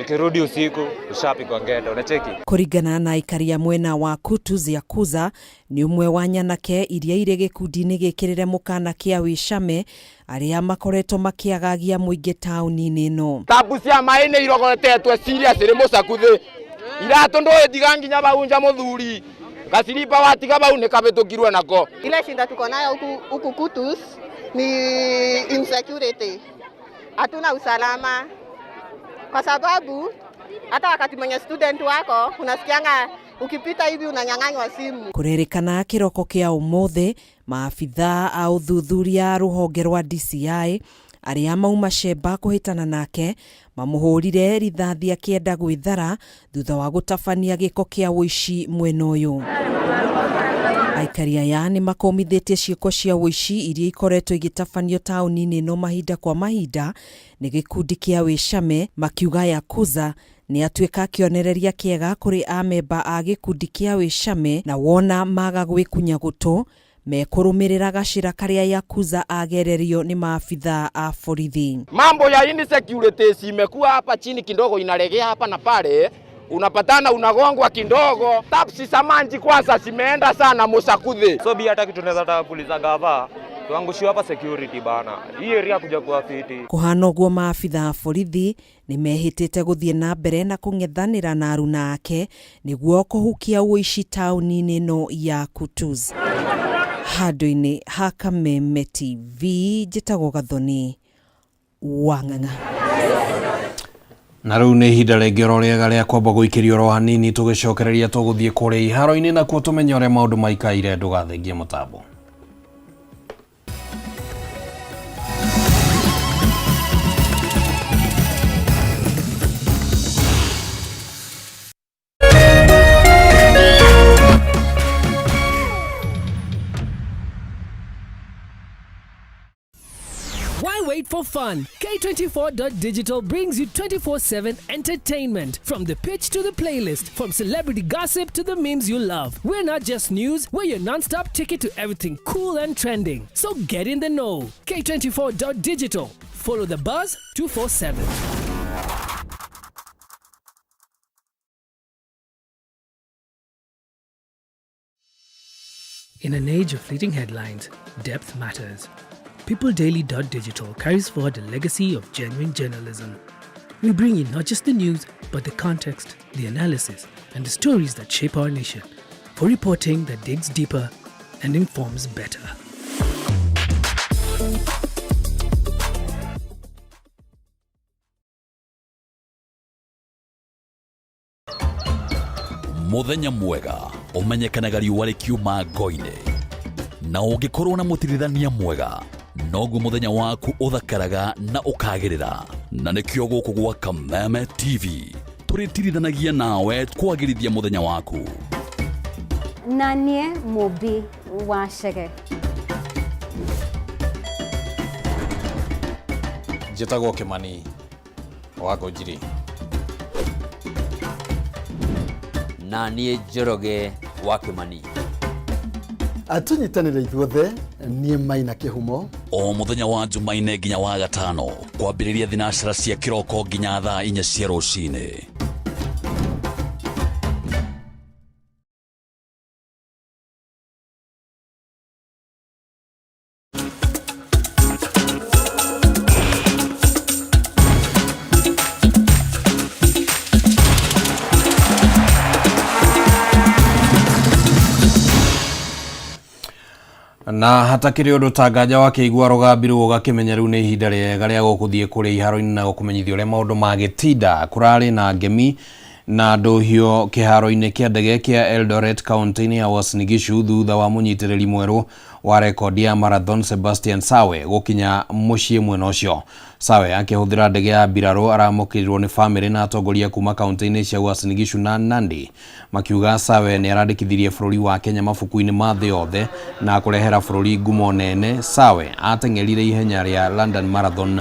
Ukirudi usiku ushapigwa ngeta, unacheki. Kũringana na aikari a mwena wa Kutus, Yakuza nĩ ũmwe wa nyanake iria irĩ gĩkundi-inĩ gĩkĩrĩre mũkana kĩa Wĩcame arĩa makoretwo makĩagagia mũingĩ taũni-inĩ ĩno. Tabu cia maĩ nĩ irogotetwe serious rĩ mũcakuthĩ. Iratũ ndũĩtiga nginya bau nja mũthuri. Gaciriba watiga bau nĩ kabĩtũkirwe nako. Ile shinda tuko nayo huku Kutus ni insecurity. Hatuna usalama. Kwa sababu hata wakati mwenye student wako unasikianga ukipita hivi unanyang'anywa simu. Kũrerĩkana kĩroko kĩa ũmũthĩ maabitha a ũthuthuria rũhonge rwa DCI arĩa mauma Sheba kũhĩtana nake mamũhũrire rithathi akĩenda gwĩthara thutha wa gũtabania gĩko kĩa ũici mwena ũyũ. Aikari aya nĩ makomithĩtie ciĩko cia ũici iria ikoretwo igĩtabanio taũni-inĩ ĩno mahinda kwa mahinda nĩ gĩkundi kĩa Wĩcame makiuga Yakuza nĩ atuĩka kĩonereria kĩega kũrĩ amemba a gĩkundi kĩa Wĩcame na wona maga gwĩkunya gũtũ mekũrũmĩrĩra gacĩra karĩa Yakuza agererio nĩ maabitha a borithi. Mambo ya insecurity imekuwa hapa chini kidogo, inalegea hapa na pale, unapatana unagongwa kidogo. Tapsi samanji kwanza zimeenda sana musakudhi. So bi hata kitu tunaweza taka kuuliza gava, tuangushiwe hapa security bana. Hii area kuja kuwa fiti. Kũhana ũguo maabitha a borithi nĩ mehĩtĩte gũthiĩ na mbere na kũng'ethanĩra na aruna ake nĩguo kũhukia ũici taũni-inĩ ĩno ya Kutus. Handũ-inĩ ha Kameme TV njĩtagwo Gathoni wa Ng'ang'a. Na rĩu nĩ ihinda rĩngĩ oro rĩega rĩa kwamba gũikĩrio oro hanini tũgĩcokereria tũgũthiĩ kũrĩa iharo-inĩ nakuo tũmenye ũrĩa maũndũ maikaire ndũgathengie mũtambo. Why wait for fun? K24.digital brings you 24/7 entertainment. From the pitch to the playlist, from celebrity gossip to the memes you love. We're not just news, we're your non-stop ticket to everything cool and trending. So get in the know. K24.digital. Follow the buzz 247. In an age of fleeting headlines, depth matters. PeopleDaily.digital carries forward a legacy of genuine journalism. We bring you not just the news, but the context, the analysis, and the stories that shape our nation, for reporting that digs deeper and informs better. Muthenya mwega ũmenyekanaga riũa rĩkiuma ngo-inĩ, na ũngĩkorwo na mũtirithania mwega noguo mũthenya waku ũthakaraga na ũkagĩrĩra. Na nĩkĩo gũkũ gwa Kameme TV tũrĩtirithanagia nawe kwagĩrithia mũthenya waku. Na niĩ Mũmbi wa Chege. Njĩtagwo Kĩmani wa Ngũnjiri. Na niĩ Njoroge wa Kĩmani. Tũnyitanĩre ithuothe, niĩ Maina Kĩhumo. O mũthenya wa Jumaine nginya wa gatano kwambĩrĩria thinacara cia kĩroko nginya thaa 4 cia rũcinĩ. Na hatakĩrĩ ũndũ ta nganja wakĩigua rũgambi rũu ũgakĩmenya rĩu nĩ ihinda rĩega rĩa gũkũthiĩ kũrĩa iharo-inĩ na gũkũmenyithia ũrĩa maũndũ magĩtinda. Kũrarĩ na ngemi na ndũhio kĩharo-inĩ kĩa ndege kĩa Eldoret kaunti-inĩ ya Uasin Gishu thutha wa mũnyitĩrĩri mwerũ wa rekondi ya marathon Sebastian Sawe gũkinya mũciĩ mwena ũcio. Sawe akĩhũthĩra ndege ya mbirarũ aramũkĩrirwo nĩ bamĩrĩ na atongoria kuma kaunti-inĩ cia Uasin Gishu na Nandi, makiuga Sawe nĩ arandĩkithirie bũrũri wa Kenya mabuku-inĩ ma thĩ yothe na kũrehera bũrũri ngumo nene. Sawe ateng'erire ihenya rĩa London Marathon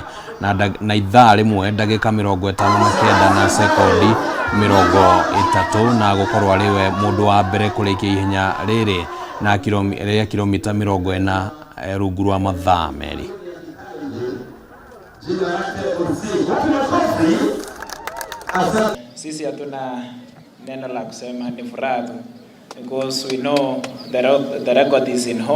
na ithaa rĩmwe ndagĩka 59 na sekondi 30 na gũkorwo arĩ we mũndũ wa mbere kũrĩkia ihenya rĩrĩ na rĩa kilomita 40 rungu rwa mathaa 2. Sisi hatuna neno la kusema, ni furaha tu because we know the record is in home.